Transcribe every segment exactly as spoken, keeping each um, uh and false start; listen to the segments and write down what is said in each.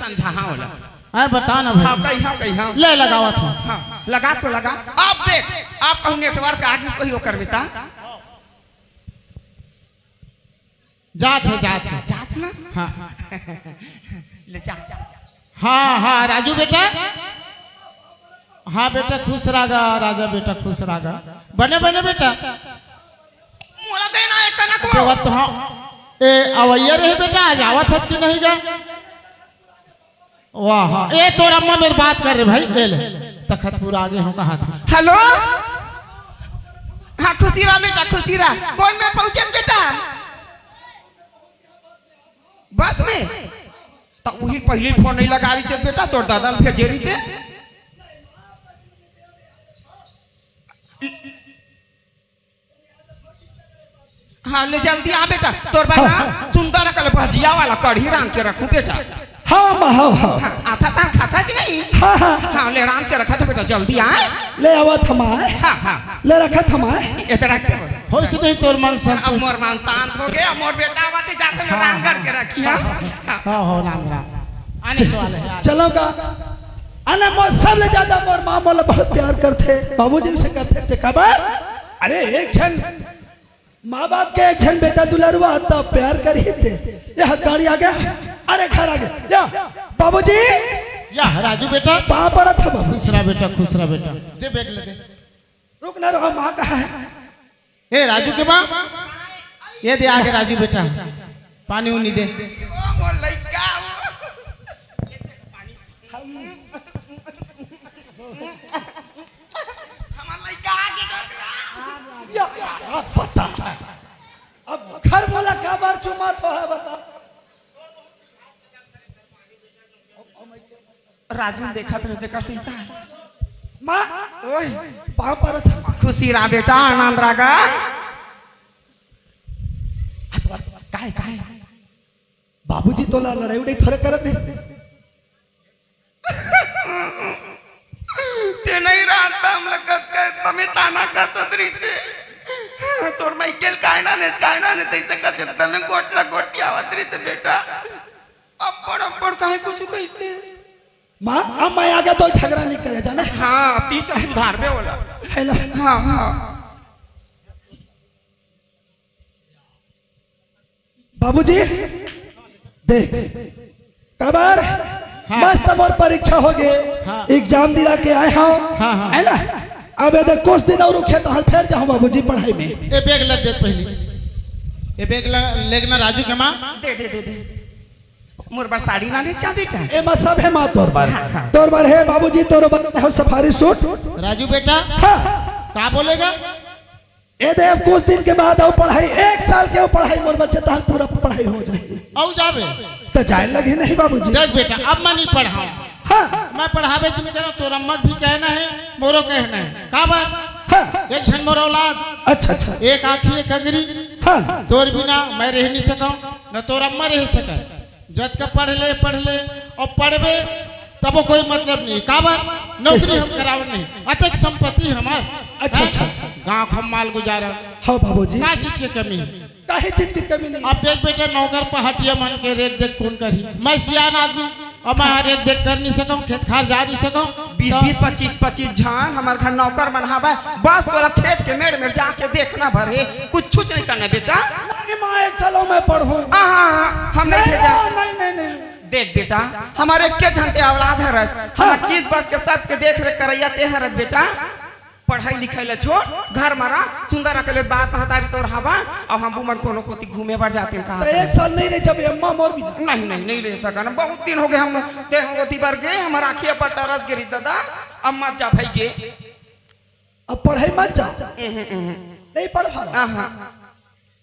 समझा, हाँ, ओला। हाँ, बता ना भाई। हाँ, कही, हाँ, कही, हाँ। ले, लगावत हँव। हाँ, लगा तो लगा। अब देख, अब कहूँ network आ गिस होही ओकर बेटा। जात हे, जात हे। जात ना? हाँ। ले जा। हाँ, हाँ, राजू बेटा। हाँ बेटा, खुश रह गा, राजा बेटा, खुश रह गा। बने, बने बेटा। मोला देना एक तना को। देवत तो हाँ। ए, अवइया रहे बेटा, आज आवत हस कि नहीं गा? वाह, हाँ। ए, तोर अम्मा मेर बात कर रे भाई, ए ले। तखत पूरा आगे हँव कहा था। Hello। हाँ, खुशी रह बेटा, खुशी रह। कोन मेर पहुँचे बेटा? बस में? त उही पहिली फोन नइ लगा रहितेस बेटा, तोर दादा ल भेजे रहिते। हाँ, ले जल्दी आ बेटा, तोर बर हाँ, ना हाँ। सुंदर अकन भजिया वाला कढ़ी रांध के रखहूँ बेटा। हाँ, अम्मा, हाँ, हाँ। हाँ, आथा तान खाता जी नहीं। हाँ, हाँ। हाँ, ले रांध के रखत हँव बेटा, जल्दी आ। ले आवत हँव मैं। हाँ, हाँ। ले रखत हँव मैं। ए तो रख दे। होइस नहीं तोर मन अब संतुष्ट। मोर मन शांत हो गे, अब मोर बेटा आवाथे जाथे में हाँ, रांध हाँ। करके रखही, हाँ। हाँ, हो राम राम। आने च-, वाले हैं, च-, चलो का। अने मोर सबले ज्यादा मोर माँ मोला बहुत प्यार करथे, बाबूजी से करथे, जे काबर? अरे एक झन माँ बाप के एक झन बेटा दुलरुआ त प्यार करही ते। ये हाथ गाड़ी आ गया, अरे घर आ गया। या बाबूजी, या राजू बेटा। पाँव परत हँव बाबू। खुश रह बेटा, खुश रह बेटा। दे बैग ले दे। रुक ना रहो, माँ कहाँ है? ए राजू के माँ, ये दे आगे राजू बेटा, पानी उनी दे। ओ मोर लइका। हमार लइका आगे डोकरा। या, अब बता। अब घर वाला काबर चुमात हो है, बता। राजू देखत रहे, देखत सीता है। माँ, ओए, पाँव परत हँव। खुशी रह बेटा, आनंद रह गा। काय, काय? बाबूजी तोला लड़ाई उड़ाई थोड़े करत रहिस। ते नहीं रहत त हमला कस के तमे ताना कसत रहिते। तोर माई के ल काय नाने, काय नाने, तइसे कस के तमे गोठला गोठियावत रहिते बेटा। अब्बड़, अब्बड़ काहे कुछु कहिते? माँ, अब मैं आगे तो झगड़ा नहीं करे जाना। हाँ, तीच सुधारबे ओला। हेलो। हाँ, हाँ। बाबूजी, देख, काबर हाँ। मस्त मोर परीक्षा हो गे, हाँ। Exam दिला के आए हँव, हाँ, हाँ। है ना? अब ये देख, कुछ दिन अउ रुके त हल फेर जाहूँ बाबूजी पढ़ाई में। ए बैग ल दे पहिली, ए बैग ल लेगना राजू के माँ। दे, दे, दे, दे। मोर बर साड़ी लानिस का बेटा? एमा सब हे माँ तोर बर। हाँ, हाँ। तोर बर हे बाबूजी, तोर बर हे safari suit। राजू बेटा, हाँ। का बोलेगा? ए दे, अब कुछ दिन के बाद अउ पढ़ाई, एक साल के अउ पढ़ाई मोर बच्चे, तहन पूरा पढ़ाई हो जाही। अउ जाबे? त जाए लगही नहीं बाबूजी। देख बेटा, अब मैं नहीं पढ़ाऊँ। हाँ। मैं पढ़ाबे च नहीं करँव, तोर अम्मा भी कहना है, मोरो कहना है। काबर? हाँ। एक झन मोर औलाद। अच्छा, अच्छा। एक आँखी, एक अंगरी। हाँ। तोर बिना मैं रह नहीं सकँव, न तोर अम्मा रह सकय। जतका पढ़ ले, पढ़ ले, अउ पढ़बे, तबो कोई मतलब नहीं। काबर? नौकरी हम करावन नहीं, अतेक संपत्ति हमर। अच्छा, हैं? अच्छा, अच्छा। गाँव के हम माल गुजारा। हाँ, बाबूजी। का चीज के कमी हे? काहे चीज के कमी नहीं? अब देख बेटा, नौकर पहाटिया मन के रेख देख कोन करही? मैं सियान आदमी, अब मैं रेख देख कर नहीं सकँव, खेत खार जा नहीं सकँव। बीस, त बीस, पच्चीस, पच्चीस झन हमर घर नौकर मन हावय, बस तोला खेत के मेड़ में जाके देखना भर हे, कुछ, कुछ नहीं करना बेटा। नहीं माँ, एक साल अउ मैं पढ़हूँ। हाँ, हाँ, हाँ, हम नहीं नहीं, भेजा। नहीं, नहीं, नहीं, नहीं। देख बेटा, हमर एक्के झन ते औलाद हरस, हमर हाँ। चीज बस के सबके देख रेख करइया ते हरस बेटा। पढ़ाई लिखाई ला छोड़, घर म रह, सुंदर अकले बात महतारी तोर हवा, अउ हम उमन कोनो कोती घूमे बर जातेन कहा त एक साल नहीं रह जबे अम्मा मोर बिना। नहीं, नहीं, नहीं रह सकन। बहुत दिन हो गे हम ते हो ओती बर गे, हमर आँखी अब्बड़ तरस गे रहिस दादा, अम्मा जा भई गे। अब पढ़ाई मत जा। हम्म, हम्म, हम्म। नहीं पढ़ पा रहा। हाँ, हाँ।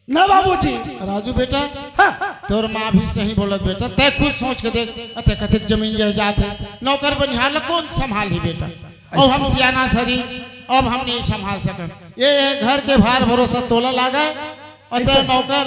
ना बाबूजी। राजू बेटा, हाँ। तोर माँ भी सही बोलत बेटा, तैं खुद सोच के देख, अच्छा कतेक जमीन जायदाद हे, नौकर बनिहार ला कोन संभालही बेटा? अउ हम ऐसे सियान हरी, अब हम नहीं संभाल सकन। ये, ये घर के भार भरोसा तोला लागा, अउ तैं ऐसे नौकर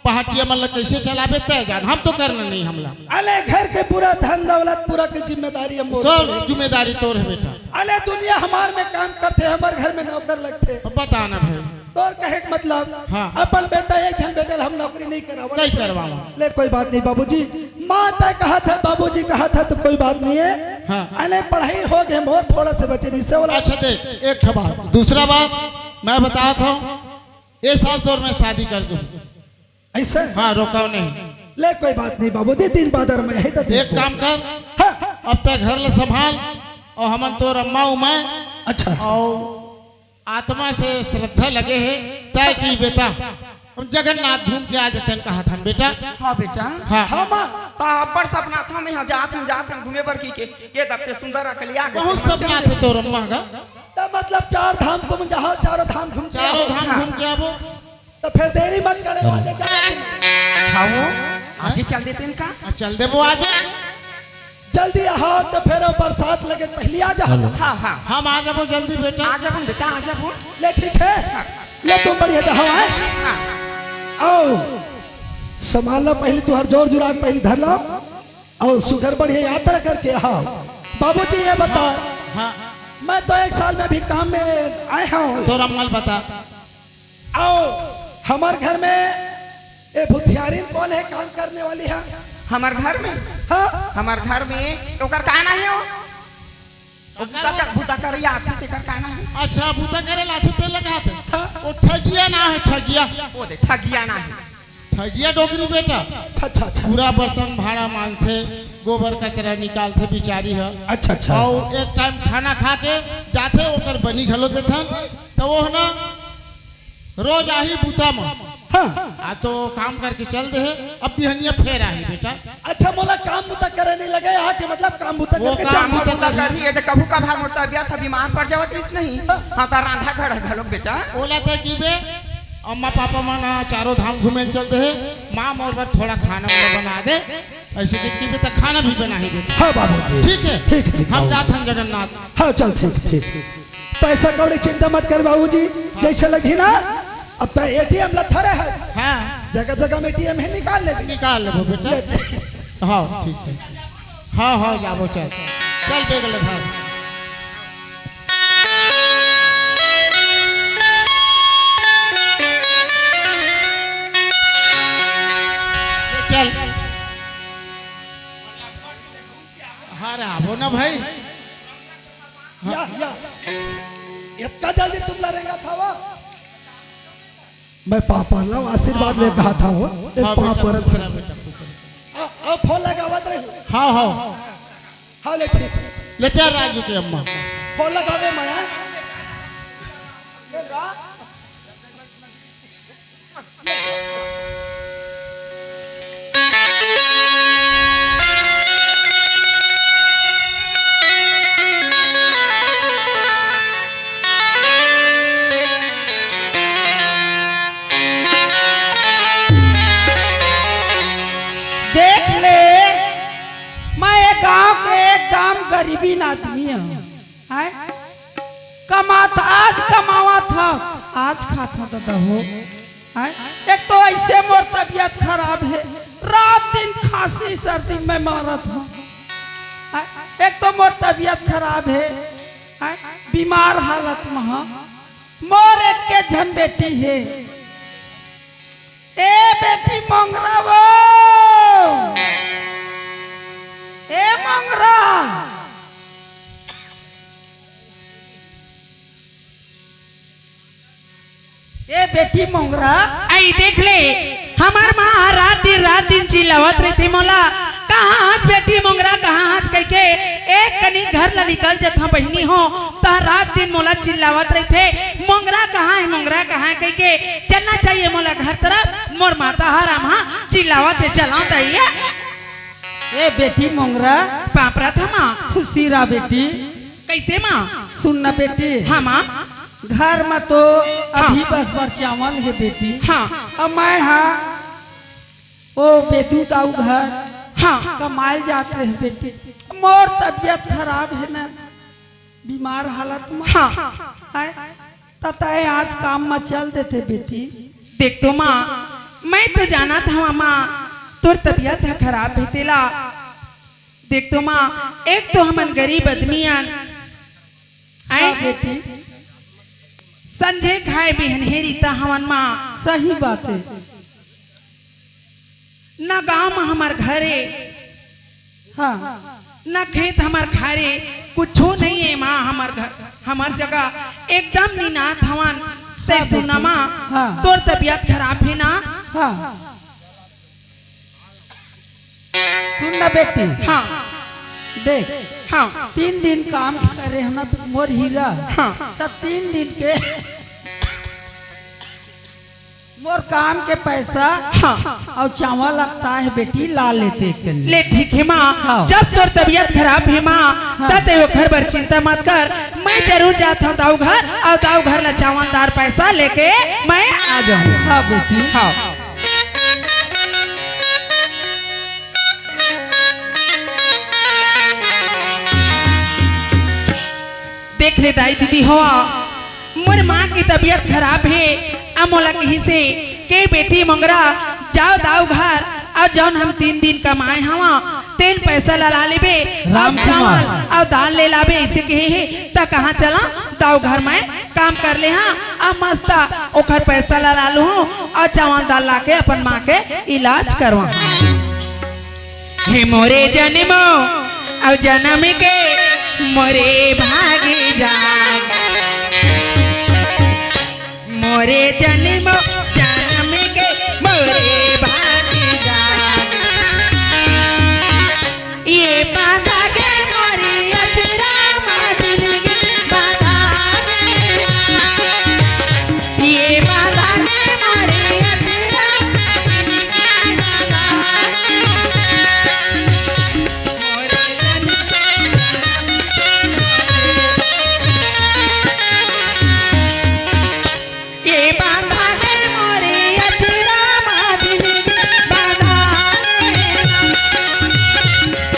पहाटिया मन ला कैसे चलाबे तैं जान, हम तो करना नहीं हमला। अले घर के पूरा धन दौलत पूरा के जिम्मेदारी हम मोर सब पे। जिम्मेदारी तोर हे बेटा। अले दुनिया हमार में काम करथे, हमर घर में नौकर लगथे। अब बता ना भाई। तोर कहे के मतलब, हाँ। अपन बेटा एक झन बेटा ल हम नौकरी नहीं करावन। नहीं करवावन। ले कोई बात नहीं बाबूजी, माँ तय कहा था, बाबूजी कहा था, तो कोई बात नहीं है। हाँ। अने पढ़ाई हो गए मोर, थोड़ा से बचे नहीं से वाला। अच्छा, देख, एक ठो बात। दूसरा बात मैं बतावत हूँ, ये साल तोर मैं शादी कर दूँ। ऐसे? हाँ, रोकाव नहीं। ले, कोई बात नहीं बाबूजी, दिन बादर में है तो एक देखो। काम कर, हाँ। अब तय घर ला संभाल, और हमन तोर अम्मा उम्मा अच्छा, अच्छा। और आत्मा से श्रद्धा लगे हे, तय की बेटा, हम जगन्नाथ घूम के आ जाते हैं, कहा था बेटा। हाँ बेटा। हाँ। हाँ माँ। ता अब्बड़ सपना था, मैं यहाँ जात हूँ, जात हूँ घूमे बर की के, ये दबते सुंदर अकलिया के बहुत सपना थे तोर अम्मा का। तो मतलब चार धाम तुम जहाँ चारों धाम घूम के चारों आओ। धाम हाँ। घूम के आवो। तो फिर देरी मत करे, आजे जाओ तुम। हाँ वो, आजे चल देते हैं का? आ, चल देबो आजे। जल्दी आओ तो फिर बरसात लगे पहले आ जाओ। हेलो। हाँ, हाँ। हम आ जाबो जल्दी बेटा। आ जाबो बेटा, आ जाबो। ले ठीक है, ले तुम बढ़िया जाओ, आए। हाँ। आओ, संभाल लो पहले, तुम्हार जोर जुराग पहले धर लो। और सुघर बढ़िया यात्रा करके आओ। बाबूजी ये बता, हाँ। मैं तो एक साल में भी काम में आए हूँ। तोर अम्मा ल बता। आओ, हमार घर में ये भुथियारिन कौन है काम करने वाली है? हमार घर में? हाँ। हमार घर में ओकर का नाम है वो? वो बुता कर, बुता कर या आथे तेकर का नाम है? अच्छा, बुता करे ला आथे तेला कहाथे। हाँ। वो ठगिया नाम है, ठगिया। वो दे, ठगिया नाम है। ठगिया डोकरी बेटा। अच्छा, अच्छा। पूरा बर्तन भाड़ा मांजथे, गोबर कचरा निकालथे बिचारी ह। अच्छा, अच्छा। और एक टाइम खाना खा के जाथे, ओकर बनी घलो देथन, तो वो ह ना रोज आही बुता म। हाँ। आ तो काम करके चल दे हे, अब बिहनिया फेर आही बेटा। अच्छा, मोला काम बुता करे नहीं लगे, यहाँ के मतलब काम बुता वो करके काम चल बुता बुता करही। करही, ये तो कभू कभार मोर तबियत ह बीमार पड़ जावत रहिस नहीं। हाँ। हाँ, तो रांधा घड़ा घलोक बेटा। ओला तय की बे, अम्मा पापा मन ह चारों धाम घूमे ल चल दे हे, माँ मोर बर थोड़ा खाना वाना बना दे, ऐसे कि, कि बेटा खाना भी बनाही बेटा। हाँ बाबूजी। ठीक है? ठीक, ठीक, हम बाबू। जात हन जगन्नाथ। हाँ, चल, ठीक, ठीक। पैसा कौड़ी चिंता मत कर बाबूजी, जैसे लगी ना, अब तो एटीएम ला धरे है। हाँ। जगह जगह में एटीएम है, निकाल ले। निकाल लेबो बेटा। ले। हाँ, ठीक है। हाँ, हाँ, जाबो, चल। चल, बेग ले धर। चल। हाँ रे, आबो ना भाई। या, या। इतना जल्दी तुम ला रेंगा था वो? मैं पापा ला आशीर्वाद हाँ, ले हाँ, कहा था वो। ए, हाँ, पाँव बेटा, परत खुश रह, बेटा, खुश रह। आ, आ, फोन लगावत रही। हाँ, हाँ। हाँ, ले ठीक। ले चल राजू के अम्मा। फोन लगावे माया। ले रा। देख ले, मैं ये गांव के एकदम गरीबीन आदमी हूँ। हैं? कमात आज कमावत हव, आज खात हव दादा हो। हैं? एक तो ऐसे मोर तबियत खराब हे, रात दिन खांसी सर्दी में मरत हव। हैं? एक तो मोर तबियत खराब हे, हैं? बीमार हालत में हव। मोर एक के झन बेटी हे, ए बेटी मोंगरा वो, ए मोंगरा, ए बेटी मोंगरा। आई देख ले, हमर माँ रात दिन, रात दिन चिल्लावत रहिथे मोला, "कहाँ हस बेटी मोंगरा, कहाँ हस?" कहिके। एक कनी घर ला निकल जथंव बहिनी हो, त रात दिन मोला चिल्लावत रहिथे, "मोंगरा कहाँ हे, मोंगरा कहाँ हे?" कहिके। चलना चाहिए मोला घर तरफ, मोर माता हर आमा चिल्लावत हे, चलंव तइया। ए बेटी मोंगरा। पाँव परत हंव माँ। खुशी रह बेटी। कैसे माँ? सुन ना बेटी। हाँ माँ। घर में तो अभी हाँ। बस बर चावल हे बेटी। हाँ। अब मैं हा ओ बेदू दाऊ घर हाँ। कमाए जात रहे बेटी। मोर तबियत खराब हे ना, बीमार हालत में। हाँ। हैं? त तय आज काम में चल देते बेटी। देख तो माँ, मैं तो जानत हंव माँ, तोर तबियत ह खराब हे तेला। देख तो माँ, एक तो हमन गरीब आदमी अन, हैं? हाँ बेटी। संझे खाए बिहनहे रिता हवन माँ। सही बात हे। ना गांव में हमर घर हे, हाँ। ना खेत हमर खारे, कुछो नहीं है माँ हमर घर, हमर जगह एकदम निनात हवन। तै हाँ सुन ना बेटी। माँ, हाँ। तोर तबीयत खराब है ना? हाँ। सुन ना बेटी। हाँ। देख। हाँ। तीन दिन काम करे है ना तो मोर हीरा। हाँ। त तीन दिन के मोर काम के पैसा हाँ। अउ चावल लगता है बेटी, ला लेते कनी। ले ठीक है माँ, हाँ। जब तोर तबीयत खराब है माँ, हाँ। त तै ओखर बर चिंता मत कर, मैं जरूर जात हूँ दाऊ घर, अउ दाऊ घर ला चावल दार पैसा लेके मैं आ जाऊँ। हाँ बेटी। हाँ। देख ले दाई दीदी हो, मोर माँ के तबीयत खराब हे, अउ मोला कहिसे के बेटी मोंगरा, जाव दाऊ घर, अउ जउन हम तीन दिन कमाए हवा, तेन पैसा ला ला लेबे, अउ राम चावल कुमार। अउ दाल ले लाबे, अइसे कहे हे, त कहाँ चला? दाऊ घर में काम कर ले हाँ, अउ मस्त ओखर पैसा ला ला लूँ, अउ चावल दाल लाके अपन माँ के इलाज करवा। हे मोरे जन्मो अउ जनम के मोरे भागे जाग, मोरे जन्मो जनम के मोरे भागे जाग। ये बांधा के मोरी अचरा मा जिंदगी बांधा के, ये बांधा के मोरी अचरा मा जिंदगी बांधा के। ये बांधा के मोरे अचरा मा जिंदगी बांधा के।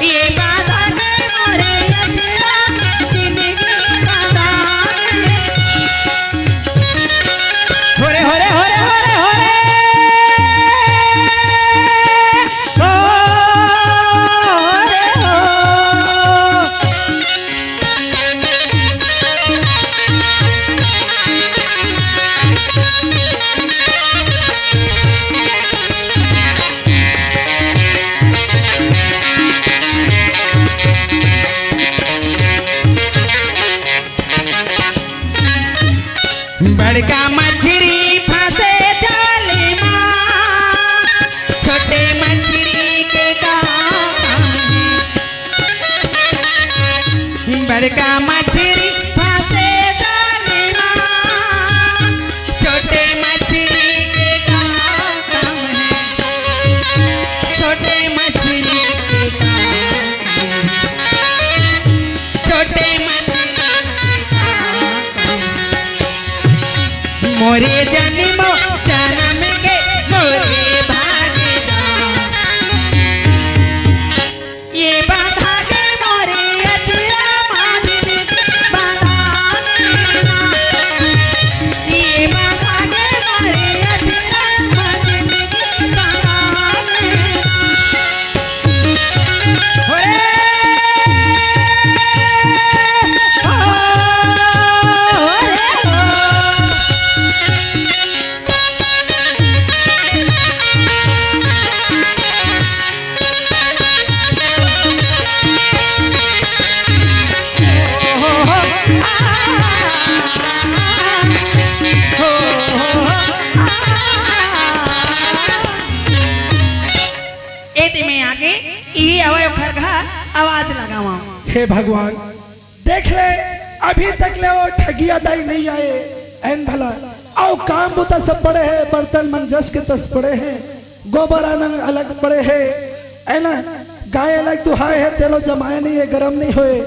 ये बांधा के मोरे अचरा मा जिंदगी बांधा के। होरे, होरे, होरे, होरे, होरे। हो, होरे, हो। बड़का मछरी फंसे जाल मा, छोटे मछरी के का काम हे? बड़का मछरी फंसे जाल मा, छोटे मछरी के का काम हे? छोटे मछरी के का काम हे? छोटे मछरी के का काम हे? मोरे जन्म जन्म के मोरे भाग जा। ये बांधा के मोरे अचरा मा जिंदगी बांधा के ना। ये बांधा के मोरे अचरा मा जिंदगी बांधा के ना। होरे, हो, होरे, हो। ए दे मैं आगे, ई आवय ओखर घर, आवाज लगावा। हे भगवान, देख ले, अभी तक ले वो ठगिया दाई नहीं आए। ऐन भला, अउ काम बुता सब पड़े हे, बर्तन मंजस के तस पड़े हे, गोबर आना अलग पड़े हे, है ना, गाय अलग दुहाए हे, तेलो जमाए नहीं हे, गरम नहीं होए।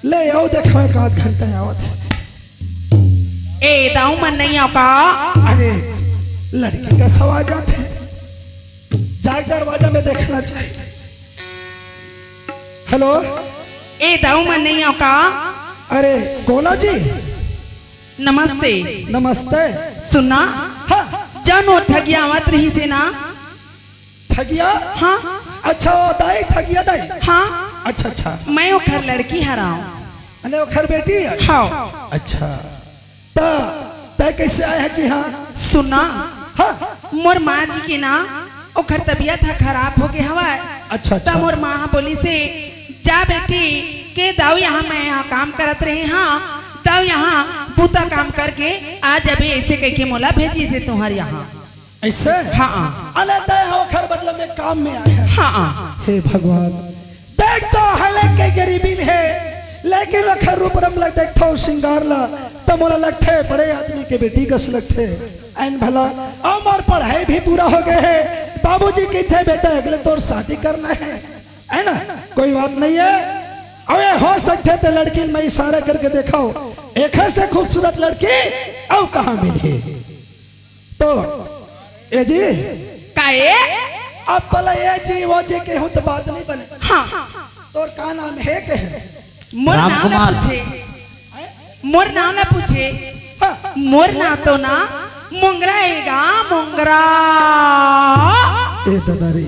ले आओ, देखो, एक आध घंटा आवत हे। ए, दाऊ मन नहीं आओ का? अरे, लड़की का सवाल जात हे, जाके दरवाजा में देखना चाहिए। हेलो। ए, दाऊ मन नहीं आओ का? अरे, गोला जी। नमस्ते। नमस्ते। सुना। हाँ। जउन वो ठगिया आवत रहिसे ना। ठगिया? हाँ। अच्छा, वो दाई, ठगिया दाई। हाँ। अच्छा, अच्छा। मैं ओखर लड़की हरंव। अने ओखर बेटी हे? हाँ। अच्छा। त तैं कइसे आए हे जी? हाँ। सुना। हाँ। मोर माँ जी के ना, ओखर तबीयत ह खराब हो गे हवय, अच्छा, अच्छा। त मोर माँ ह बोलिस हे, "जा बेटी, के दाऊ यहाँ, मैं यहाँ काम करत रहे हँव, दाऊ यहाँ बूता काम करके आ जाबे," अइसे कहिके मोला भेजिस हे तुँहर यहाँ। अइसे? हाँ। अले तैं ह ओखर बदला में काम में आए हस। हाँ। हे भगवान, देख तो हले के गरीबी हे, लेकिन ओखर रूप रंग ला देखथँव, श्रृंगार ला, त मोला लगथे बड़े आदमी के बेटी कस लगथे। अइन भला, अउ मोर पढ़ाई भी पूरा हो गे हे। बाबूजी कहिथे, "बेटा, अगले तोर शादी करना हे, हे ना? कोई बात नहीं हे।" अउ ये हो सकथे त लड़की ल मैं इशारा करके देखँव, एखर से खूबसूरत लड़की अउ कहाँ मिलही? तो ए जी, का ए? अब तोला ए जी, ओ जी कहूँ त बात नहीं बने। हाँ। तोर का नाम हे, कहे? मोर नाम ला पूछे। मोर नाम ला पूछे। हाँ। मोर नाम तो ना मोंगरा हे गा, मोंगरा। ए ददा रे,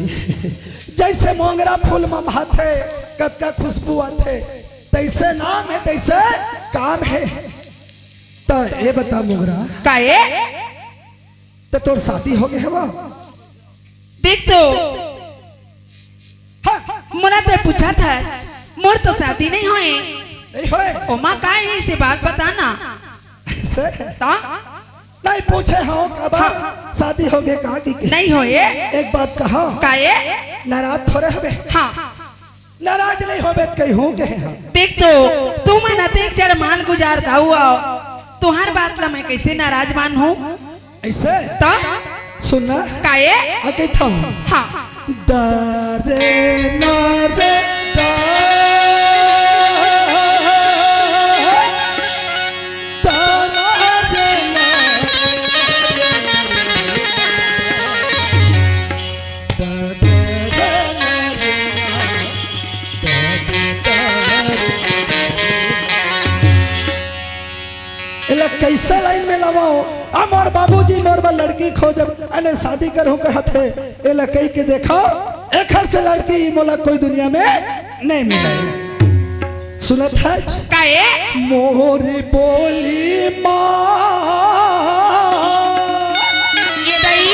जइसे मोंगरा फूल म भाथे, कतका खुशबू आथे, तइसे नाम हे, तइसे काम हे। त ए बता मोंगरा। का ए? त तोर शादी हो गे हे वो? देख तो, हाँ। मोला तैं पूछत हस, मोर तो शादी नहीं होए। नहीं होए? ओमा का हे, इसे बात बता ना। अइसे? त? नहीं पूछे हँव, काबर? हाँ। शादी हो गे का कि के? नहीं होए। एक बात कहा। का ए? नाराज थोड़े हबे। हाँ। नाराज नहीं होबे त कहिहूँ कहे हँव। देख तो, तुमन अतेक जड़ माल गुजार दाऊ अव, तुँहर बात ला मैं कइसे नाराज मानहूँ? अइसे? त? सुन ना। का ए? आ कहिथँव। हाँ। डरे ना रे डरे, डरे ना रे डरे। एला कइसे लाइन में लावँव? आ मोर बाबूजी मोर बर लड़की खोजब, अने शादी करहूँ कहत हे। एला कहिके देखा, एखर से लड़की मोला कोई दुनिया में नहीं मिले। सुनत हस? का ए? मोर बोली माँ। ए दाई।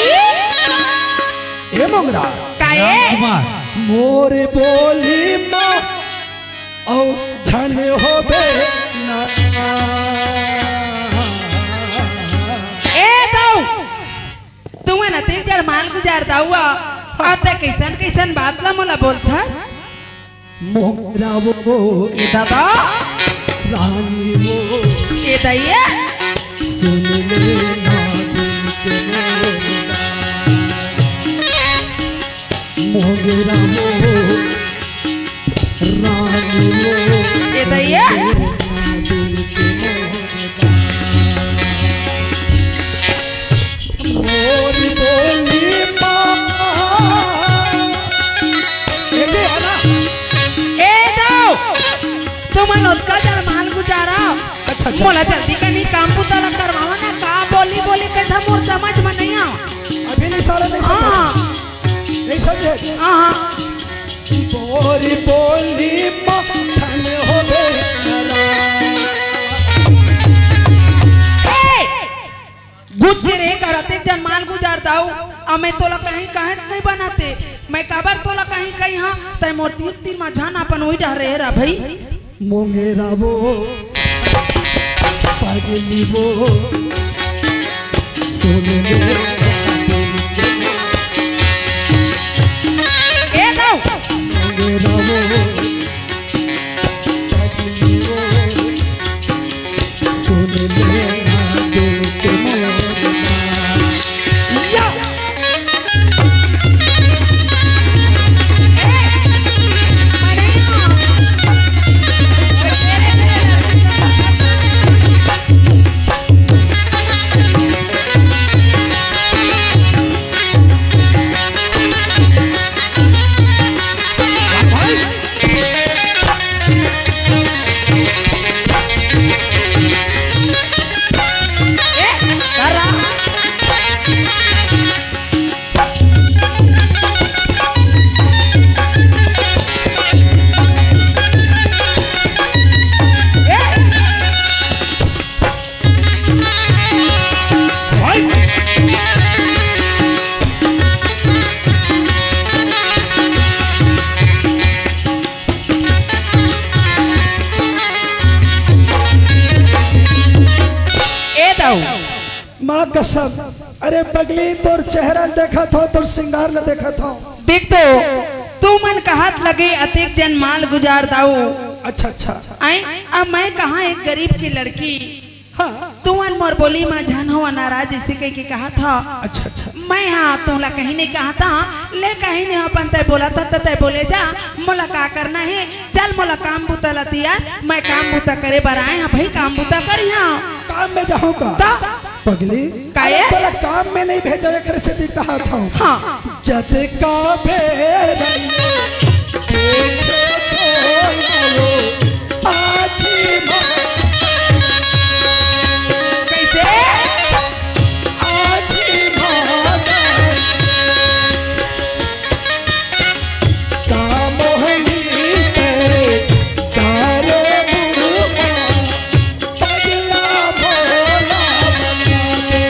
ए मोंगरा। का ए? राम कुमार। मोर बोली माँ, अउ झन होबे ना। ए दाऊ, तुमन अतेक जड़ माल गुजार दाऊ अव, अउ तैं कइसन कइसन बात ला मोला बोलथस? मोंगरा वो ए दादा। रानी वो ए दाई। सुन ले ना दिल के मोंगरा। मोंगरा वो रानी वो ए दाई। सुन ले ना दिल के मोंगरा। मोर बोली माँ। ए दे, है ना? ए दो। तुमन ओतका जड़ माल गुजारा। अच्छा, अच्छा। मोला जल्दी कनी काम बुता ला करवावा ना, का बोली बोली कथा मोर समझ में नहीं आवा। अभी नहीं सारा नहीं समझे। हाँ। नहीं समझे। हाँ, हाँ। मोर बोली माँ झन होबे ना। ए! गुज के रे करते जन माल गुजार दाऊ, अ मैं तोला कहीं कहत नहीं बनाते, मैं काबर तोला कहीं कही हाँ, तै मोर तीर तीर मा जान अपन उई डहरे रा भाई। मोंगेरा वो पगली वो सुन ले। ए दाऊ। मोंगेरा वो सुन ले ना दिल के मोर। या। कसम। अरे पगली, तोर चेहरा ल देखत हंव, तोर सिंगार ल देखत हंव। देख तो, तुमन कहत लगे अतेक जन माल गुजार दाऊ। अच्छा, अच्छा। आई, अब मैं कहां एक गरीब की लड़की। हाँ। तुमन मोर बोली म झन हो नाराज, इसे कह के कहा था। अच्छा, अच्छा। मैं हाँ तोला कहीं नहीं कहा था, ले कहीं नहीं अपन तय बोला था, त तय बोले जा, मोला का करना है, चल मोला काम बूता ला दिया, मैं काम बूता करे बर आए हाँ भाई, काम बूता करी हाँ। काम में जाहूं का? त? पगली, काहे? अरे तोला काम में नहीं भेजो, एकरे सेती कहा था। हाँ। जतका बेर आखी मा-, कैसे? आखी मा-, का मोहनी तेरे, का रे बुढ़वा, पगला भोला बना दे,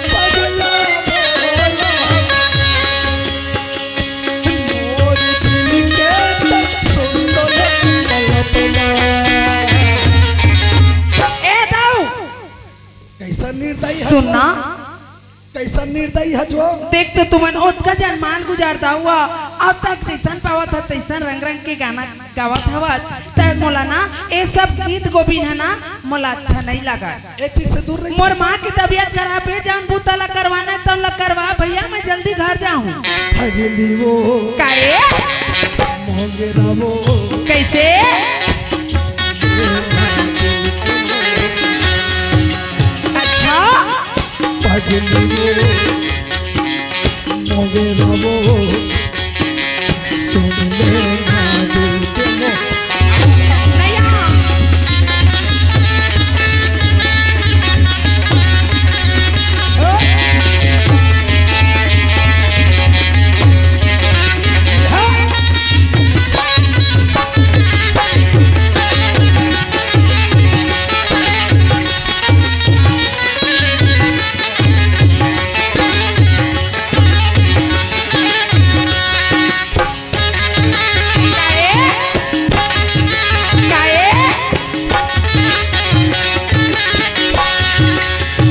पगला भोला बना दे। मोर दिल के तक सुंदर कल्पना। ए दाऊ, कैसा निर्दयी है सुनना। जो? कैसा निर्दयी है जो? देख तो तुमन ओतका जन माल गुजार दाऊ, अब तक जैसन पावत ह तैसन रंग रंग के गाना गावत हवत, त मोला ना ए सब गीत गोविंद ह ना मोला अच्छा नहीं लगा। ए चीज से दूर रही। मोर माँ की तबीयत खराब है, जान बूता ला करवाना है, तब ला करवा भैया, मैं जल्दी घर जाहूँ। भगली वो काहे? मोगरा वो कैसे? अच्छा। भगली वो मोगरा वो सुन ले ना दिल के मोर। नैया।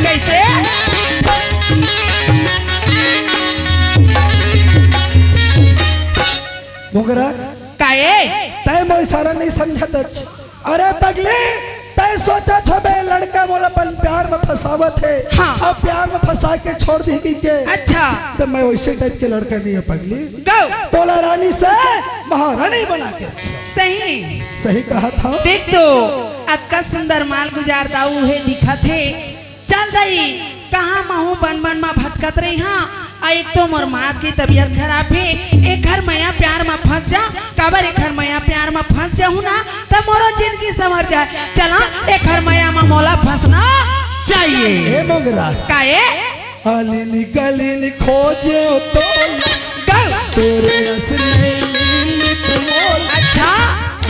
कैसे? मोगरा, काहे? तय मोर इशारा नहीं समझत हच। अरे पगली, तय सोचत हबे लड़का मोला अपन प्यार में फंसावत हे। हाँ। अब प्यार में फंसा के छोड़ दी की के। अच्छा। त मैं वैसे टाइप के लड़का नहीं है पगली। गौ। तोला रानी से महारानी बना के। सही। सही कहा था। देख तो, अतका सुंदर माल गुजार दाऊ हे दिखत हे। चल दई, कहाँ महूँ बन बन मा भटकत रही हाँ। आ एक तो मोर माँ की तबीयत खराब हे, एखर मया प्यार मा फंस जा, काबर एखर मया प्यार मा फंस जाहूँ ना, त मोरो जिंदगी संवर जाए। चला, एखर मया मा मोला फंसना चाहिए। हे मोगरा। काहे? अलिन गलिन खोजे तो गौ। तोरे अस नहीं मिलत मोला। अच्छा।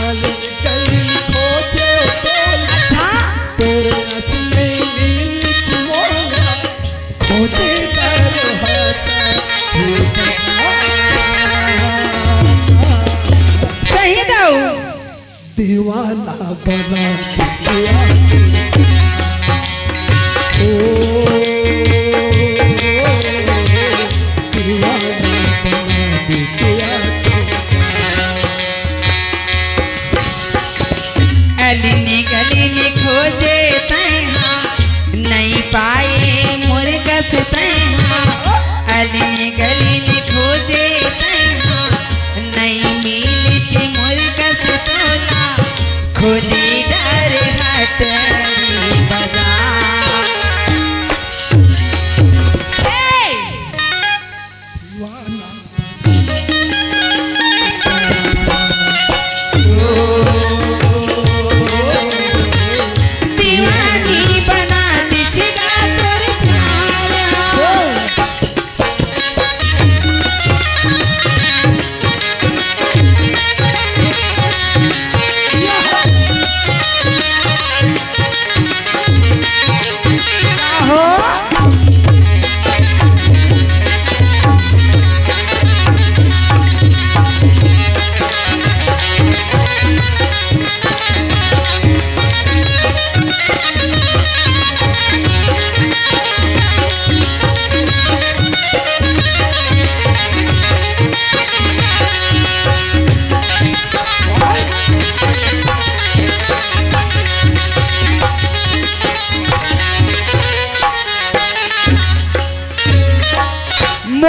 अलिन गलिन खोजे तो अच्छा। तोरे अस नहीं मिलत मोला। खोजे दर हटा। सही दाऊ। दीवाना बना दिया। ओ, दीवाना बना दिया। अलिनी गलिनी खोजे तैहा, नहीं पाए मोर कस तैहा। अलिनी गलिनी खोजे तैहा, नहीं मिलिच मोर कस तोला, खोजी डर हट।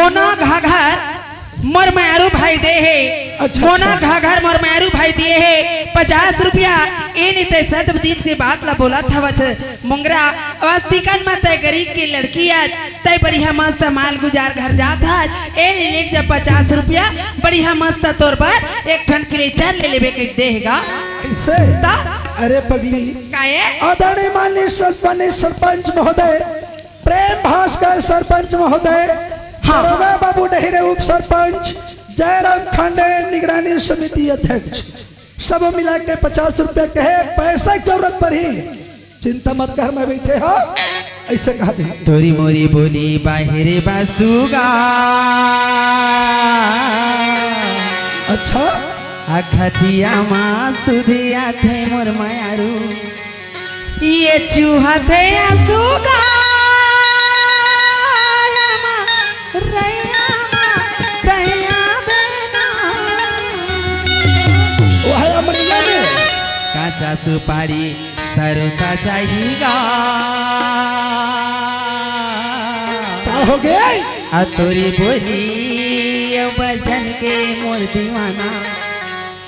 मोना घाघर मोर मारू भाई दे हे। अच्छा, मोना अच्छा। घाघर मोर मारू भाई दिए हे पचास रुपया। ए नी ते सत दिन के बात ला बोलत हवच मोंगरा। अस्तिकन म तय गरीब के लड़की आज, तय बढ़िया मस्त माल गुजार घर जात हस। ए ले लेके जा पचास रुपया, बढ़िया मस्त तोर बर एक ठन क्रेचर ले लेबे के दे हे गा। ऐसे? ता? अरे पगली, काहे? आदरणीय माननीय सर-, माननीय सरपंच महोदय, प्रेम भास्कर सरपंच महोदय, हाँ। दरोगा बाबू डहिरे उप सरपंच, जयराम खांडे निगरानी समिति अध्यक्ष, सब मिला के पचास रुपया कहे, पैसा के जरूरत पड़ही, चिंता मत कर, मैं बैठे हँव, ऐसे कहा दे। तोरी मोरी बोली बाहिरे बासुगा। अच्छा? आ खटिया मा सुधिया थे मोर मारू। ये चूहा थे आंसू गाया मा रैया मा तैया बेना। वह अमरिया में। काचा सुपारी सरुता चाहिगा। का हो गे? आ तोरी बोली बजन के मोर दीवाना।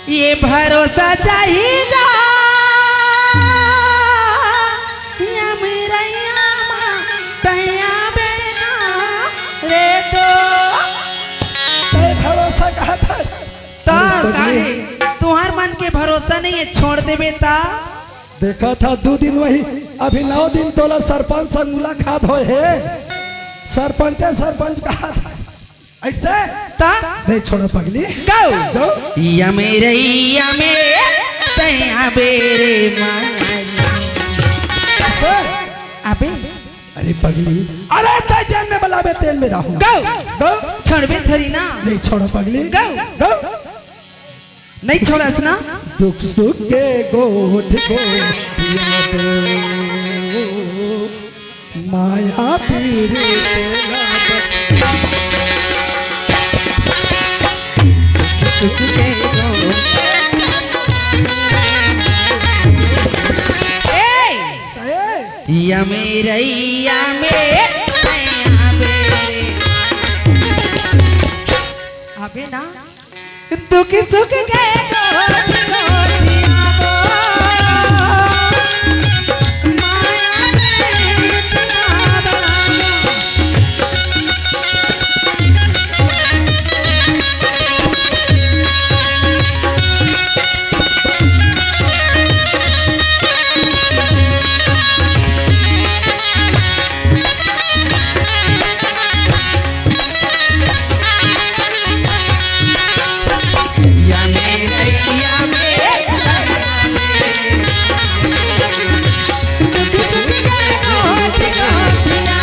ये भरोसा चाहिगा, या मेरा यामा तैया बेना रे तो। तय भरोसा कहा था? तो अरे, काहे? तुहार मन के भरोसा नहीं है, छोड़ देबे ता? देखा था दू दिन वही, अभी नौ दिन तोला सरपंच संग मुलाकात होय हे। सरपंचे सरपंच कहा था। ऐसे? ता? नहीं छोड़ो पगली। गौ। गौ। या मेरे, या मेरे, तैया बेरे मांगली। ऐसे? अबे। अरे पगली। अरे तय जेल में बलाबे तेल में रहूं। गौ। गौ। छोड़बे थरी ना। नहीं छोड़ो पगली। गौ। गौ। नहीं छोड़स ना? दुख सुख के गोठ गोठिया दो, माया पीर तेला दो। दुख सुख के गोठ ए! ए! या मेरे, या मेरे, या मेरे। अबे ना। दुख सुख के गोठ गोठिया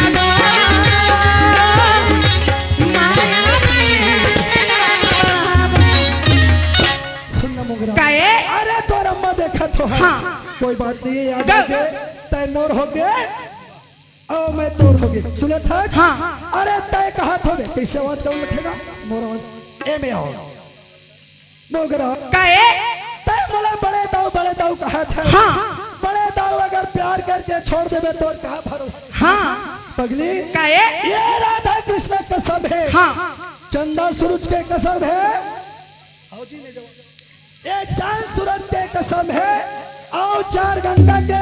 दो। माया में इतना बड़ा सुन ना मोगरा। काहे? अरे तोर अम्मा देखत हो। हाँ। कोई बात नहीं है, याद गौ। आ गए। तय मोर हो गए। ओ, मैं तोर हो गए। सुनत हस? हाँ। अरे, तय कहत होबे। कैसे आवाज कौन रखेगा? मोर आवाज। ए में आओ। मोगरा। काहे? तय मोला बड़े दाऊ, बड़े दाऊ कहत हस। हाँ। बड़े दाऊ अगर प्यार करके छोड़ देबे, तोर का भरोसा? हाँ। पगली। काहे? ये राधा कृष्ण कसम है। हाँ। चंदा सूरज के कसम है। आओ जी, ले जाओ। ये चांद सूरज के कसम है, अउ चार गंगा के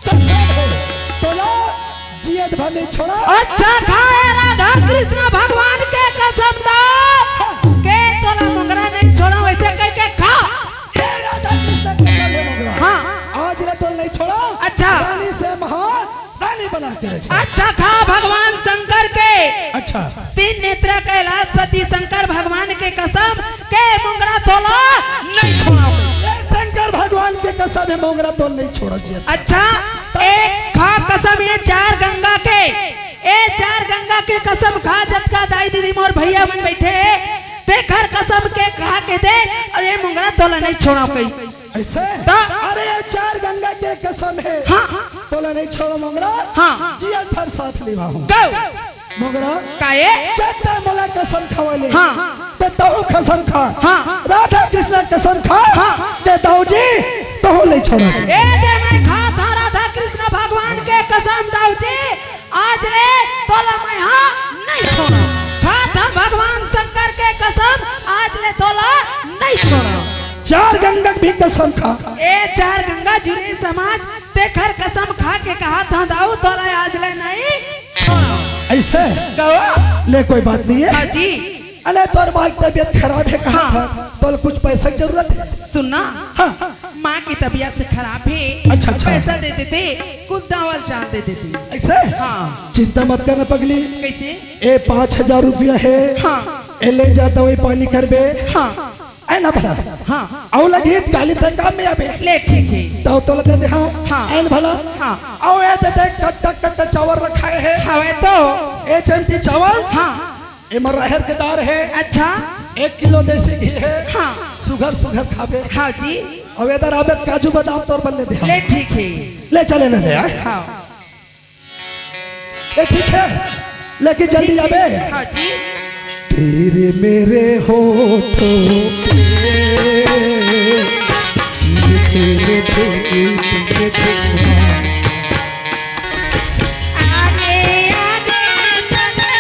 कसम है, तोला जियत भर नहीं छोड़ा। अच्छा, खा ए राधा कृष्ण भगवान के कसम दा, हाँ। के तोला मोगरा नहीं छोड़ा, वैसे कह के खा। ए राधा कृष्ण कसम है मोगरा। हाँ। आज ले तोला नहीं छोड़ा। अच्छा। रानी से महान रानी बना के रखे। अच्छा, खा भगवान शंकर के। अच्छा। तीन नेत्र कैलाशपति शंकर भगवान के कसम के मोंगरा तोला नहीं छोड़ा। ये शंकर भगवान के कसम है, मोंगरा तोला नहीं छोड़ा जी। अच्छा, एक खा कसम ये चार गंगा के, ए चार गंगा के कसम खा, जतका दाई दीदी मोर भैया मन बैठे हे, तेखर कसम के खा के दे, अरे मोंगरा तोला नहीं छोड़ा कही। ऐसे? तो? अरे ये चार गंगा के कसम है। हाँ। तोला नहीं छोड़ो मोंगरा। हाँ। जियत भर साथ निभाहूं। गौ। मोंगरा। काहे? जब तय मोला कसम खवा ले। हाँ। ते तहू कसम खा। हाँ। राधा कृष्ण कसम खा। हाँ। ते दाऊ जी, तहू नहीं छोड़ो। ए दे मैं खा था राधा कृष्ण भगवान के कसम दाऊ जी। आज ले तोला मैं हाँ नहीं छोड़ा। चार गंगा के भी कसम खा। ए चार गंगा जुड़े समाज, तेखर कसम खा के कहा था दाऊ तोला आज ले नहीं छोड़ा। ऐसे? गवा। ले कोई बात नहीं है। हाँ जी। अरे तोर माँ की तबीयत खराब है कहा हाँ। था, तोला कुछ पैसा की जरूरत है। सुनना। हाँ। माँ की तबीयत खराब है। अच्छा, अच्छा। पैसा दे देते, कुछ दावल चाल दे देते। ऐसे? हाँ। चिंता मत करना पगली। कैसे? ए पाँच हजार रुपया है। हाँ। ए ले जा दवाई पानी करबे। हाँ। ए ना भला। हाँ। अउ लगी त काली तक काम में आबे। ले ठीक है। तो तोला दे दे हाँ। हाँ। ए ना भला। हाँ। अउ ए दे दे कट्टा कट्टा चावल रखाए है। हवे तो। ए चमची चावल। हाँ। एमा राहेर के दार है। अच्छा। एक किलो देसी घी है। हाँ। सुघर सुघर खाबे। हाँ जी। अउ एदर आबे त काजू बादाम तोर बर ले दे हाँ। ले ठीक है। ले चले ना ले यार। हाँ। ए ठीक है, लेकिन जल्दी आबे। हाँ जी। तेरे मेरे होठों पे, तेरे, तेरे, तेरे, तेरे, आगे, आगे चले,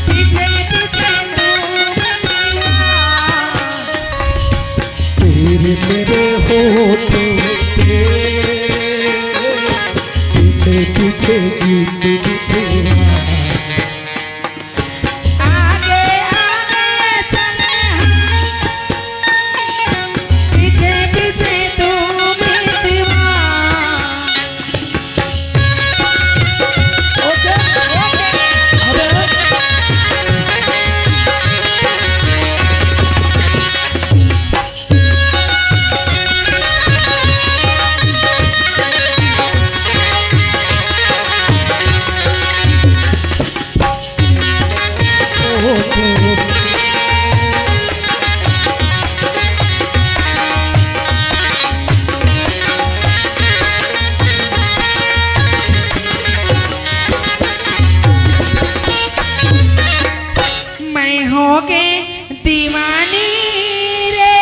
पीछे, पीछे तू बंदिया। तेरे मेरे होठों पे, पीछे पीछे गीत लिखवा। आगे आगे चले हम, पीछे पीछे तू मितवा। ओके, ओके। अरे। मैं होगे दीवानी रे,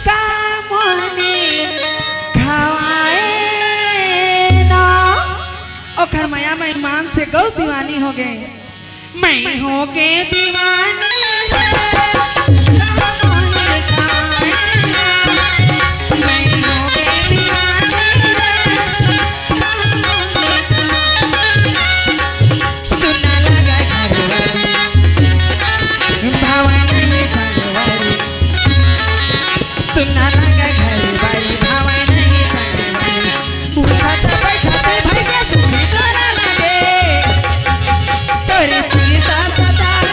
का मोहनी खवाए ना। ओखर मया में ईमान से गौ दीवानी होगे। मैं होगे दीवानी रे, का मोहनी खवाए ना। मैं होगे दीवानी रे, सुना लगा घरवाली, भावा नहीं संगवारी। सुना लगा घरवाली, भावा नहीं संगवारी। उठत बैठत भैया सुनी तोरा लगे, तोरे सुनी सास सास।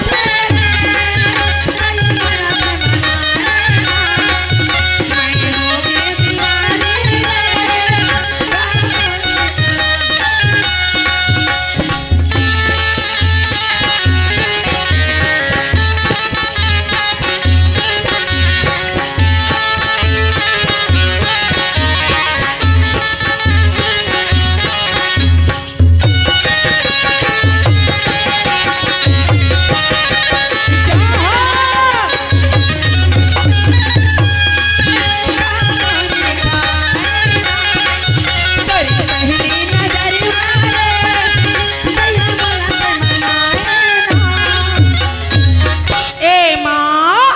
ए माँ।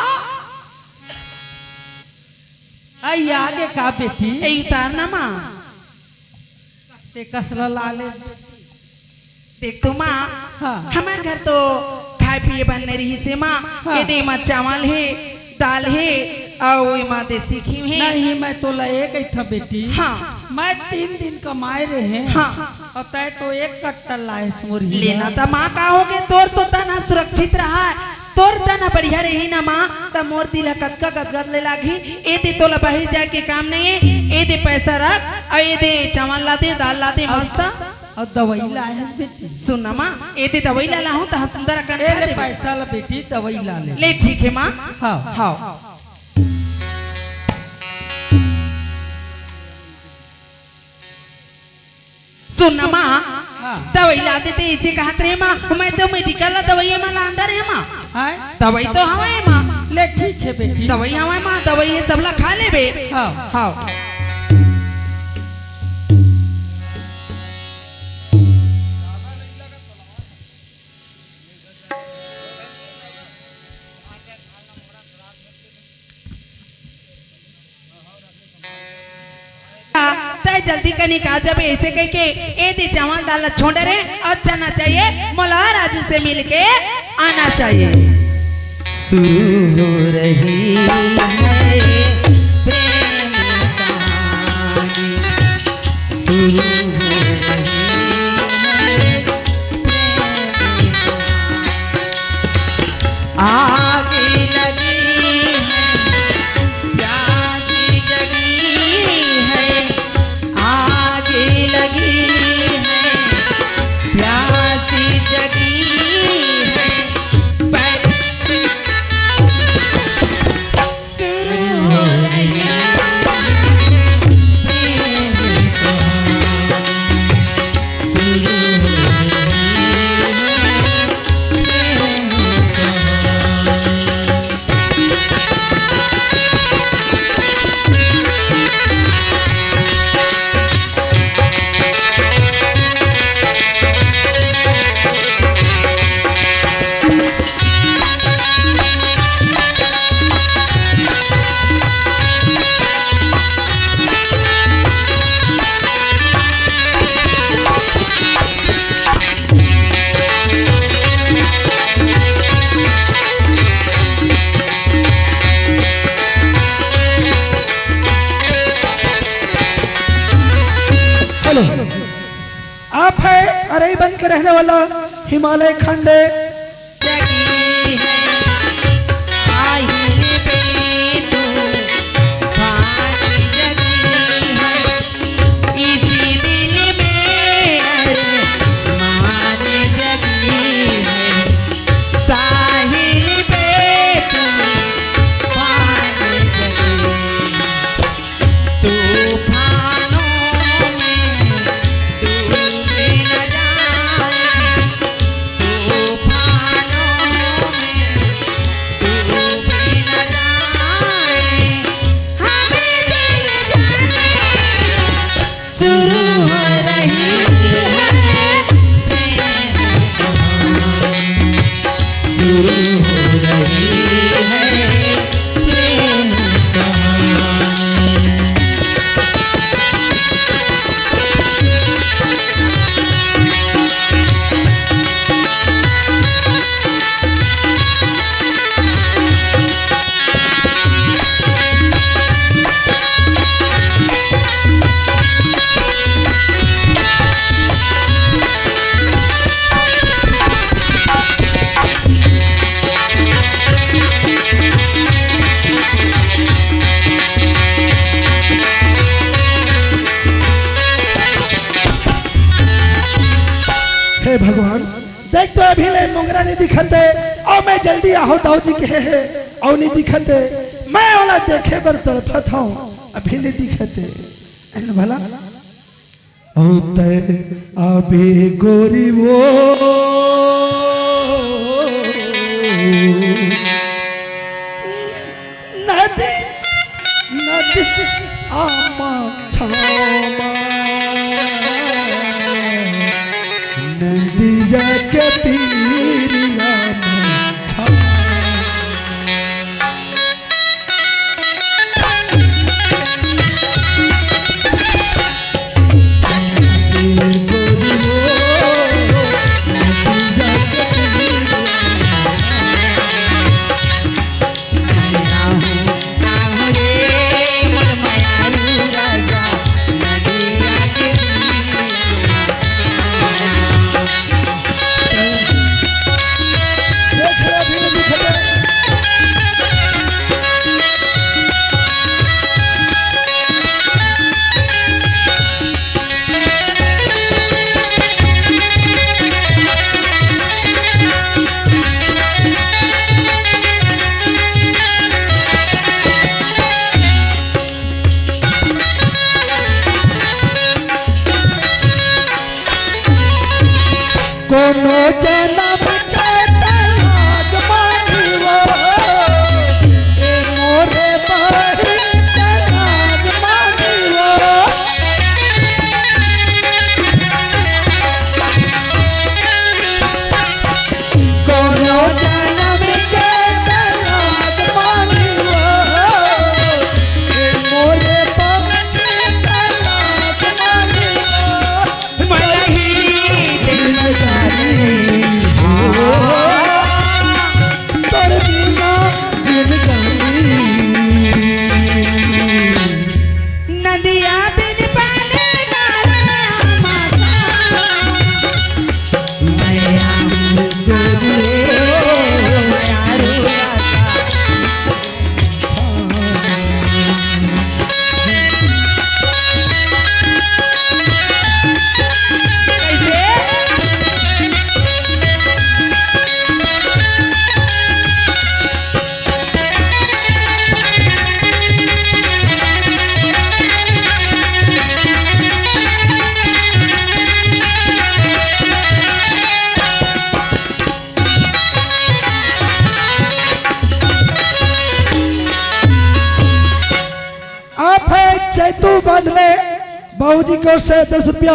आई आगे का बेटी? ए उतार ना माँ। ते कसला लाले। देख तो माँ, हाँ। हमार घर तो खाए पिए बर नइ रहिस हे माँ। हाँ। एदे एमा चावल हे, दाल हे, अउ एमा देसी घी हे। नहीं, मैं तोला ए कहिथंव बेटी। हाँ। मैं तीन दिन कमाए रहे हंव। हाँ। अउ तैं तो एक कट्टा लाए हस मोर हीरा। लेना त माँ का होगे, तोर तो तन ह सुरक्षित रहा, तोर तन ह बढ़िया रही ना माँ, त मोर दिल ह कतका गदगद ले लागही। एदे तोला बाहिर जाए के काम नइ हे, एदे पैसा रख, अउ एदे चावल ला दे, दाल ला दे, अउ मस्त। अउ दवाई लाए हस बेटी? सुन ना माँ, एदे दवाई ला लाहूँ त ह सुंदर अकन ए खा ले देबे। पैसा ला बेटी, दवाई ला ले। ले ठीक हे माँ। हाँ। हाँ। सुन ना माँ, हाँ। दवाई ला देते, अइसे कहत रहे माँ, मैं तो मेडिकल ला दवाई मा लान डरे माँ। हाँ? दवाई तो हवय माँ। ले ठीक हे बेटी। दवाई हवय माँ, दवाई हे, सब ला खा लेबे। हाँ। हाँ। जल्दी कनिक आ जाबे, ऐसे कह के ए दे चावल दाल ला छोड़ डरे अउ चलना चाहिए, मोला राजू से मिल के आना चाहिए। शुरू हो रही है प्रेम कहानी, शुरू हो रही है प्रेम कहानी। आग लगी है, प्यास जगी है, आग लगी है, प्यास जगी है, पर शुरू हो रही है प्रेम कहानी। हेलो, आप है अरई बन के रहने वाला हिमालय खंड। हे भगवान, देख तो अभी ले मोंगरा नहीं दिखत हे, अउ मैं जल्दी आहूं दाऊ जी कहे हे, अउ नहीं दिखत हे, मैं ओला देखे बर तड़फत हूँ, अभी नहीं दिखत हे, है ना भला? अउ तैं आबे गोरी वो नदी, नदी आमा छामा, नदिया के तीरिया मा छामा। बाबूजी की ओर से दस रुपया।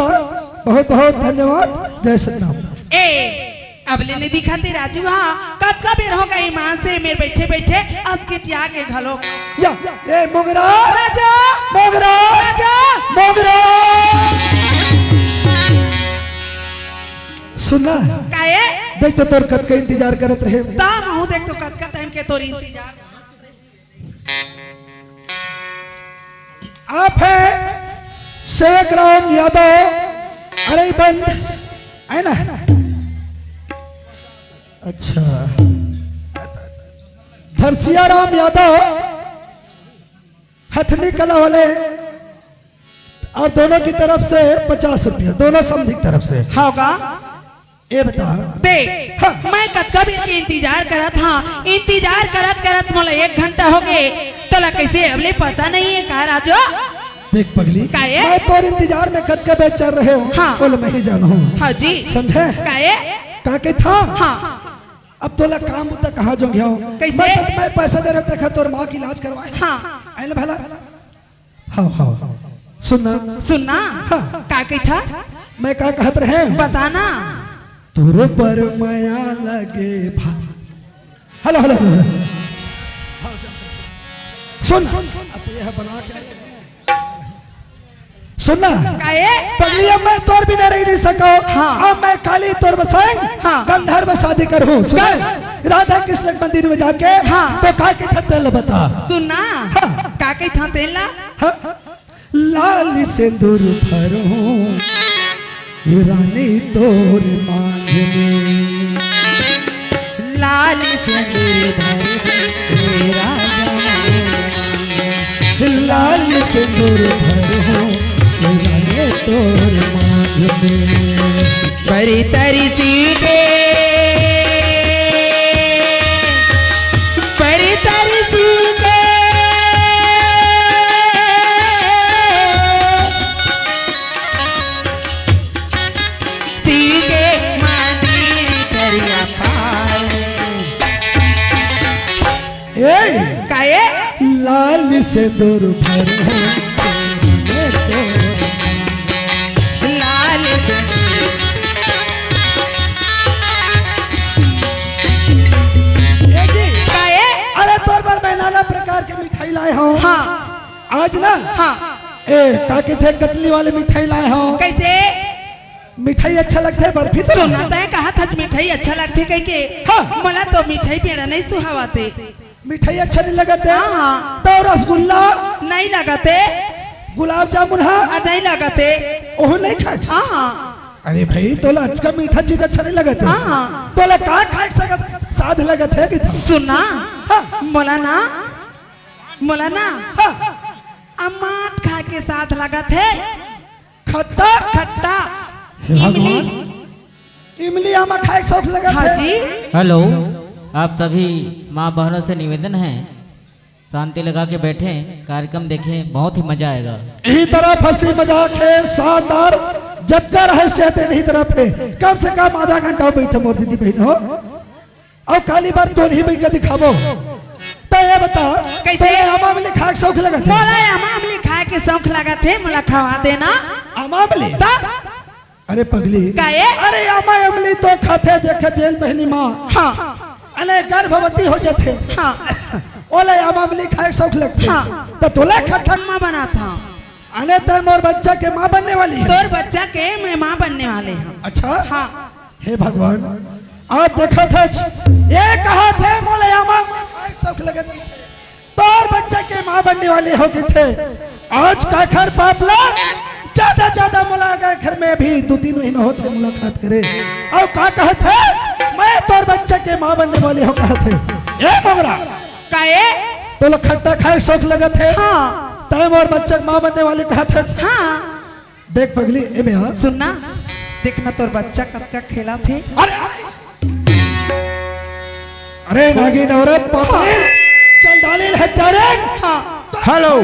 बहुत बहुत धन्यवाद। जय सतनाम। ए, अब ले नहीं दिखाते राजू, हाँ, कतका बेर हो गए ईमान से मेरे बैठे बैठे अस्किटिया के घलो। या, ए, मोगरा। राजू। मोगरा। राजू। मोगरा। सुनना। काये? देख तो तोर कतका इंतजार करत रहे। ता महू देख तो कतका टाइम के तोर इंतजार। आप है सेवक राम यादव, अरे बंद है ना? अच्छा, धरसिया राम यादव हथनी कला वाले, और दोनों की तरफ से पचास रुपया, दोनों समधी की तरफ से। होगा। ये बता। देख, हाँ। मैं कतका बेर के इंतजार करत हाँ, इंतजार करत करत मोला एक घंटा हो गए, तोला कैसे अबले पता नहीं है का राजू? देख पगली, काये? मैं तोर इंतजार में कतका बेर चल रहे हूँ, हाँ। बोल मैं ही जानू हूँ। हाँ जी। समझे? काये? का के था? हाँ। अब तोला काम बुता कहाँ जो गया हूँ? कैसे? मैं, मैं पैसा दे रहे थे, तोर माँ की इलाज करवाए। हाँ। आइल भला? हाँ, हाँ। सुनना। सुनना। हाँ। का कही था? मैं का कहत रहे? बताना। तोर पर मया लगे भा-, हेलो, हेलो, हेलो, हेलो। सुन। अब तो ये है बना के। सुनना। काये? पगलिया, मैं तोर बिना रह नहीं सको। हाँ। अब मैं काली तोर बसाएं। हाँ। गंधर्व शादी कर हूँ। सुन। कर। राधा कृष्ण के मंदिर में जाके। हाँ। तो का के था तेल बता। सुनना। हाँ। का के था तेल ला? हाँ। लाल सिंदूर भरो ये रानी तोर मांग में। लाल सिंदूर भरो ये राजा। लाल सिंदूर भरो ये रानी तोर मांग में। परी तरी सीखे, परी तरी सीखे। सीखे मंदिर करिया पाए। ए! काये? लाल सिंदूर भरो। लाल सिंदूर। ए जी। काये? अरे तोर बर मैं नाना प्रकार के मिठाई लाए हूँ। हाँ। आज ना। हाँ। ए, का कथे कतली वाली मिठाई लाए हूँ। कैसे? मिठाई अच्छा लगथे, बर्फी तो। सुना तय कहा था मिठाई अच्छा लगथे कह के। हाँ। मोला तो मिठाई पेड़ा नहीं सुहावथे। मिठाई अच्छा नहीं लगथे? हाँ, हाँ। तो रसगुल्ला? नहीं लगथे। गुलाब जामुन हा? आ, नहीं लगथे। ओहो नहीं खाए? हाँ, हाँ। अरे भाई, तोला अचका मीठा चीज अच्छा नहीं लगथे? हाँ, हाँ। तोला का खाए के सगत साध लगथे कि था? सुना। हाँ। मोला ना, मोला ना। हाँ। अमाट खाए के साध लगथे। खट्टा? खट्टा। हे इमली। भगवान। इमली आमा खाए के शौक लगथे। हाँ जी। हेलो, आप सभी माँ बहनों से निवेदन है, शांति लगा के बैठें, कार्यक्रम देखें, बहुत ही मजा आएगा। यही तरह हंसी मजाक है, शानदार, जतका रहस्य है, तेन ही तरफ है। कम से कम आधा घंटा बैठे मोर दीदी बहन हो। अउ काली बार तोर ही बइगा दिखाबो। त ये बता, कैसे? तोला आमा अमली खाए के शौक लगत हे? मोला आमा अमली खाए के शौक लगत हे, मोला खवा देना। आमा अमली? त? अरे पगली। काये? अरे आमा अमली तो खाथे, देखे जेल बहनी माँ। हाँ। अने गर्भवती हो जाथे। हाँ। ओला आमा अमली खाए के शौक लगथे। हाँ। त तोला खटक माँ बनात हँव। अने तैं मोर बच्चा के माँ बनने वाली है। तोर बच्चा के मैं माँ बनने वाले हँव। अच्छा? हाँ। हे भगवान, आप देखत हच, ये कहत हे मोला आमा अमली खाए के शौक लगत हे। तोर बच्चा के माँ बनने वाली हो कथे। आज काखर बाप ला ज्यादा ज्यादा मोला अगर घर में अभी दो तीन महीना होत हे मुलाकात करे। अउ का कहत हे, मैं तोर बच्चा के माँ बनने वाली हो कहत हे। ए मोगरा, काये? तोला खट्टा खाए के शौक लगत हे? हाँ। तैं मोर बच्चा के माँ बनने वाली कहत हच? हाँ। देख पगली, ए बे हाँ। सुन ना, देख ना तोर बच्चा कतका खेलत हे। अरे, अरे नागिन औरत, पापी, चल डाले हत्यारे। हाँ। हेलो,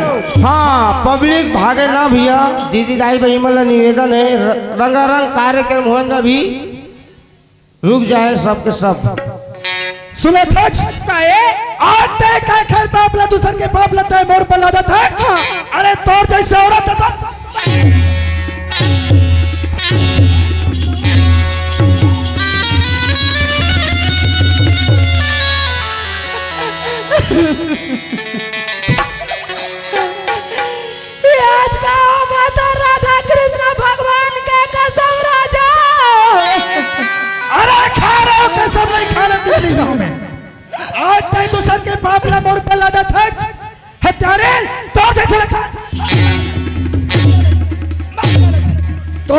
हाँ, पब्लिक भागे ना भैया, दीदी दाई बहिनी मन ला निवेदन हे, र-, रंगारंग कार्यक्रम होएगा अभी। रुक जाए सबके सब। सुनत हच? काये? आज तैं काखर बाप ला, दूसर के बाप ला तैं मोर पर लादत हच? हाँ। अरे तोर जैसे औरत हे तो ये आज का होगा तो राधा कृष्ण भगवान के कसम राजा। अरे खा रहे हो कसम, नहीं खा रहे पिछली गांव में। आज तय दूसर के बाप ला मोर पे लादा थच। हत्यारे, तो जैसे लखा। तो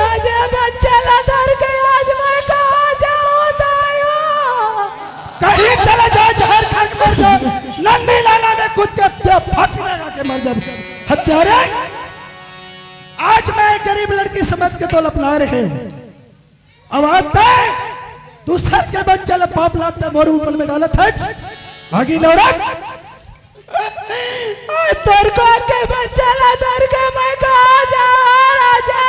आज ये बच्चा ला धर के आज मैं कहाँ जाऊँ दायो? कहीं चला जा, जहर खा के मर जा, नंदी नाला में कूद के फांसी लगा के मर जा। हत्यारे, आज मैं एक गरीब लड़की समझ के तो लपला रहे हूँ। अब आता है दूसर के बच्चा ला पाप लाते मोर ऊपर में डालत है। भागी दौड़त। तोर को के बच्चा ला धर के मैं कहाँ जा राजा?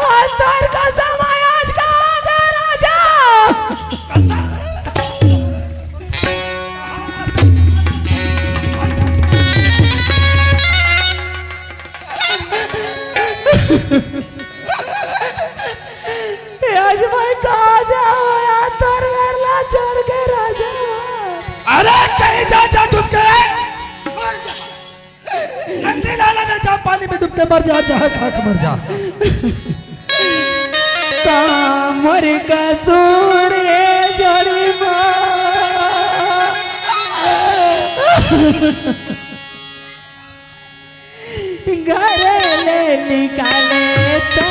आज तोर कसम है, आज कहाँ जा राजा? आज मैं कहाँ जाऊँ यार, तोर घर ला छोड़ के राजा। अरे कहीं जा, जा डूब के मर जा। नंदी नाला में जा, पानी में डूब के मर जा, जहर खा के मर जा। का मोर कसूर ए जोड़ी माँ। घर ले निकाले ते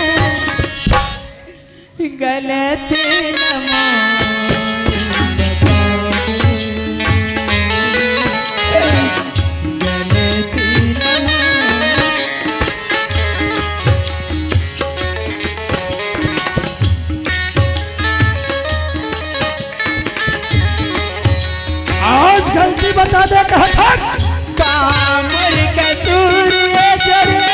गलती न मान। गलती न मान। आज गलती बता दे, कहा था? का मोर कसूर ए जरे।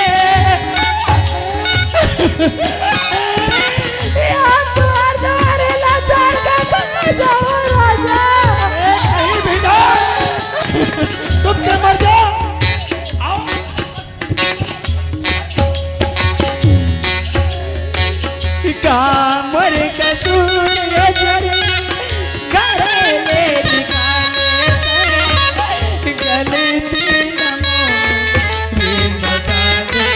यार, द्वार द्वारे लाचार का कहाँ जाओ राजा? ए, कहीं भी ना। तुम के मर जाओ। आओ। का मोर कसूर ए जरे, करे ले निकाले गलती न मोर बता दे।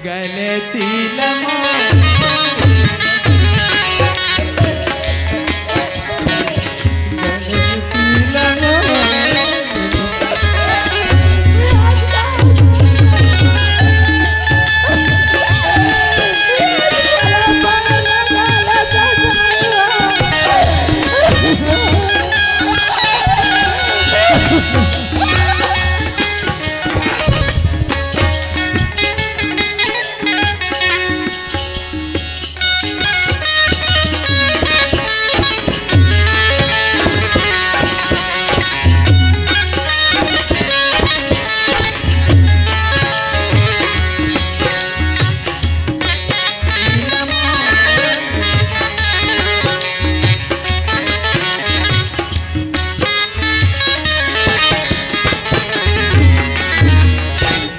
गलती न मोर।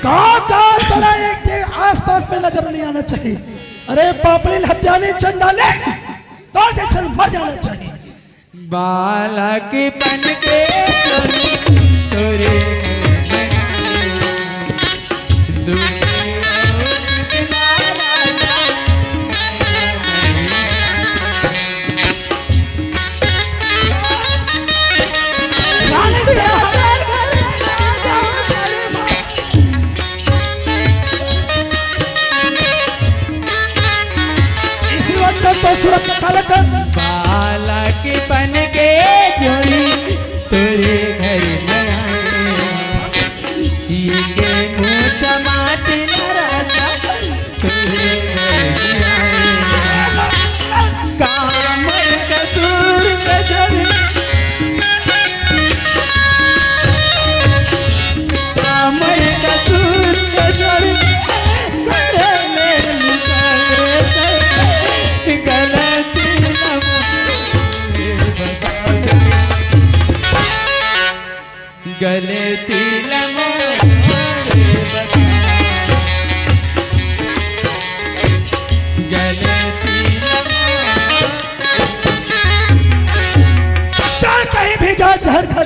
का, का तोला एक के आसपास में नजर नहीं आना चाहिए। अरे पापड़ी हत्यानी चंडाले, तो जैसे मर जाना चाहिए। बालक पन के तोरे इसी वक्त तो सुरत कालक बालक बन के जोड़ी तोरे घर में आए। ये के मुँह समात न रहता।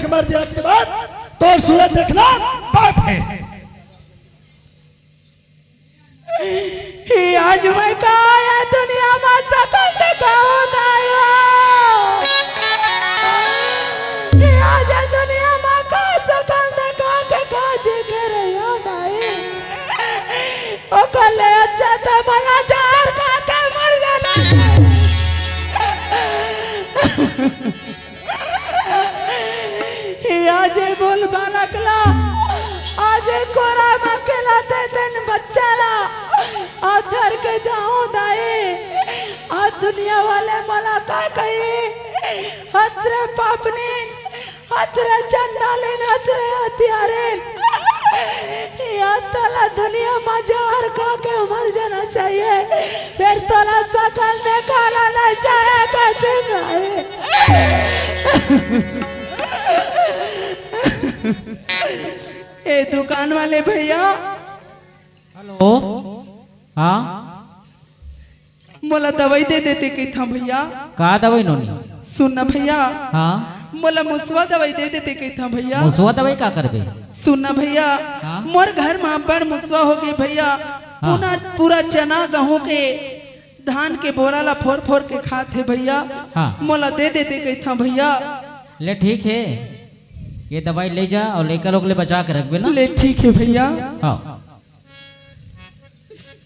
मर जात के बाद तोर सूरत देखना पाप हे। ही आज मैं का आया दुनिया मा सकल देखाओ दाई हो। ही आज दुनिया मा का सकल देखा के का देखे रहियो दाई। ओकर ले अच्छा त भला जहर खा के मर जाना। हे आज ए बोल बालक ला, आज ए कोरा मा खेलाते तेन बच्चा ला, आज धर के जाओ दाई, आज दुनिया वाले मला का कही, हतरे पापनीन, हतरे चंडालीन, हतरे हत्यारीन। या तोला दुनिया मा जहर खा के मर जाना चाहिए, फिर तोला सकल निकाला नहीं चाहिए कहते नहीं। ए दुकान वाले भैया, हेलो। हाँ। मोला दवाई दे देते कहिथा भैया। का दवाई नोनी? सुन ना भैया। हाँ। मोला मुसवा दवाई दे देते कहिथा भैया। मुसवा दवाई का करबे? सुन ना भैया। हाँ। मोर घर मा बड़ मुसवा हो गे भैया। हाँ। पूरा, पूरा चना गहूं के धान के बोरा ला फोर फोर के खात हे भैया। हाँ। मोला दे देते कहिथा भैया। ले ठीक हे, ये दवाई ले जा अउ लइका लोग ले बचा के रखबे ना। ले ठीक हे भैया। हाँ।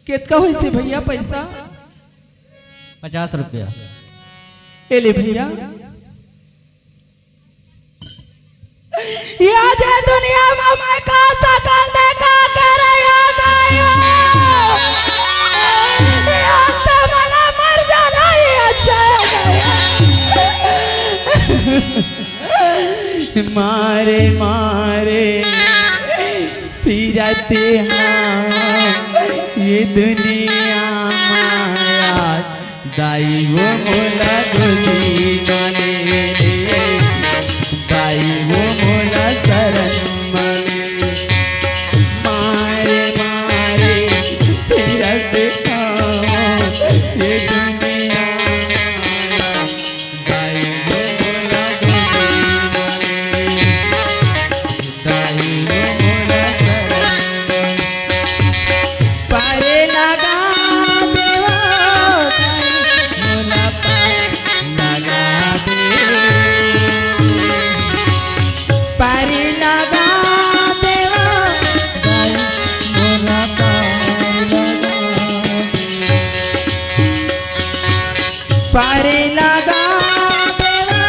केतका होइसे भैया पैसा? पचास रुपया। ए ले भैया। या जे दुनिया मा मैं का सकल देखा के रहियो दाई हो। या से मला मर जाना ही अच्छा हे। मारे मारे फिरत हंव ये दुनिया मा यार, दाई वो मोला गोदी मा ले ले, दाई वो मोला शरण मा ले ले। मारे मारे फिरत हंव ये दुनिया मा यार, दाई वो मोला गोदी मा ले ले। पारे लगा देवा, मोला पारे लगा दे। पारे लगा देवा, मोला पारे लगा दे। पारे लगा देवा।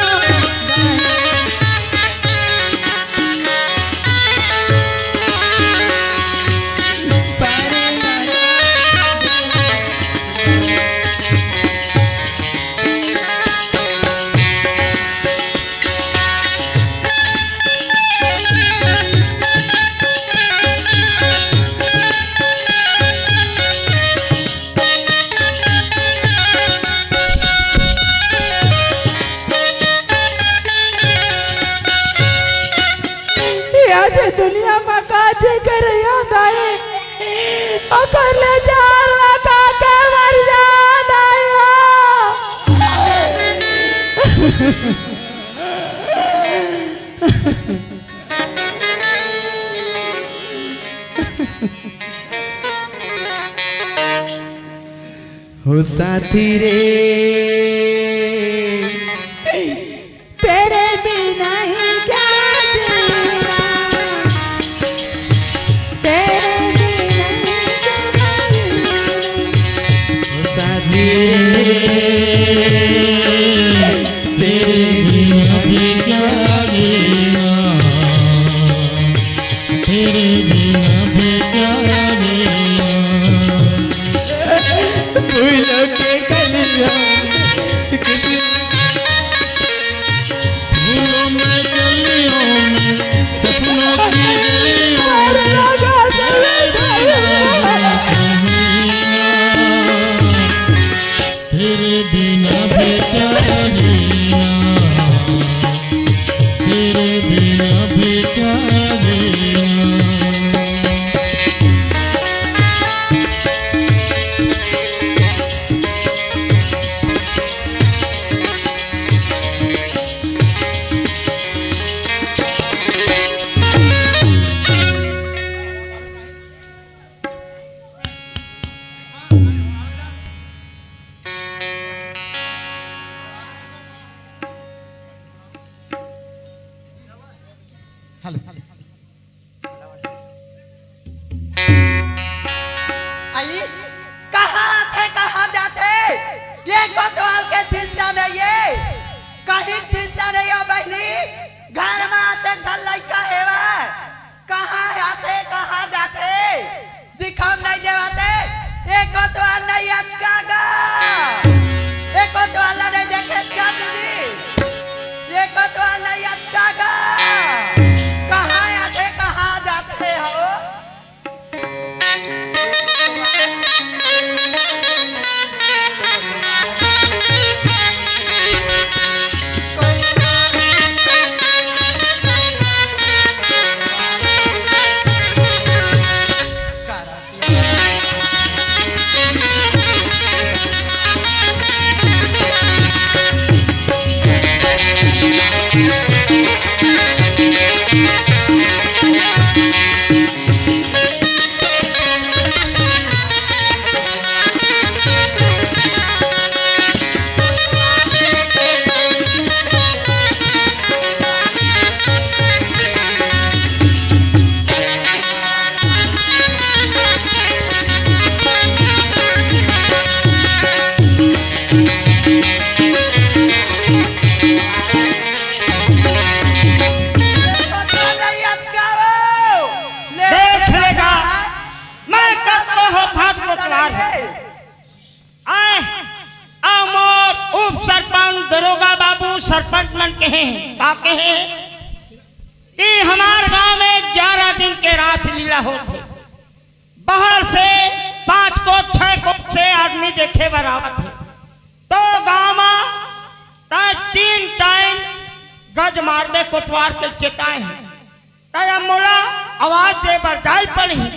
आज दुनिया मा का जे करे याद आए, ओकर ले जहर ला खा के मर जा दाई हो। हो साथी रे, तेरे बिना ही क्या जीना, तेरे बिना ही क्या जीना। ओ साथी रे, तेरे बिना भी क्या जीना, तेरे बिना भी क्या जीना। फूलों के कलियां आई, कहाँ आथे, कहाँ जाथे, ये कोतवाल के चिंता नहीं है, कहीं चिंता नहीं है बहिनी। घर में आते घर लइका हेवय, कहाँ आथे, कहाँ जाथे, दिखम नहीं देवाते। ये कोतवाल नहीं अचका गा, ये कोतवाल नहीं देखे का दीदी, ये कोतवाल नहीं अचका गा। कहाँ आथे, कहाँ जाथे हो? देख लेगा, मैं कब कहो भाग कोतवाल है। आय, अउ मोर उप सरपंच, दरोगा बाबू, सरपंच मन कहे, का कहे कि हमार गांव में ग्यारह दिन के रासलीला होथे। बाहर से पांच कोस, छह कोस से आदमी देखे बर आवत हे। तो गांव म तैं तीन टाइम गज मारबे कोटवार के चेताए हे। तैं अब मोला आवाज दे बर जाय पड़ही।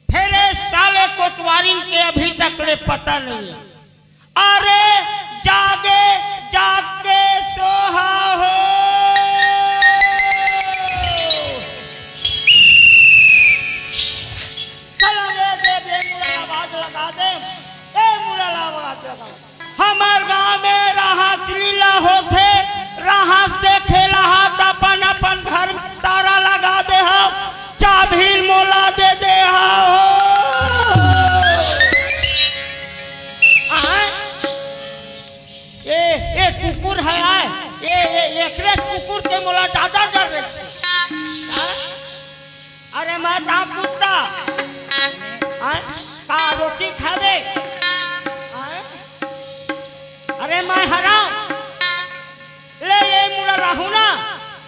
फेर ए साले कोटवारिन के अभी तक ले पता नहीं। अरे जागे, जागे सोहा हो। चलो रे देव, ए मुड़ा आवाज लगा दे, ए मुड़ा आवाज लगा। हमर गांव में राहस लीला होथे, राहस देखे लहा त अपन अपन घर में तारा लगा दे हो, चाभी मोला दे दे हो। आय? ए, ए कुकुर है आय, ए, ए, एकरे कुकुर के मोला ज्यादा डर रही। आय? अरे मैं दाम कुत्ता, आय? का रोटी खावे? आय? अरे मैं हराम, ले ये मुड़ा रहू ना,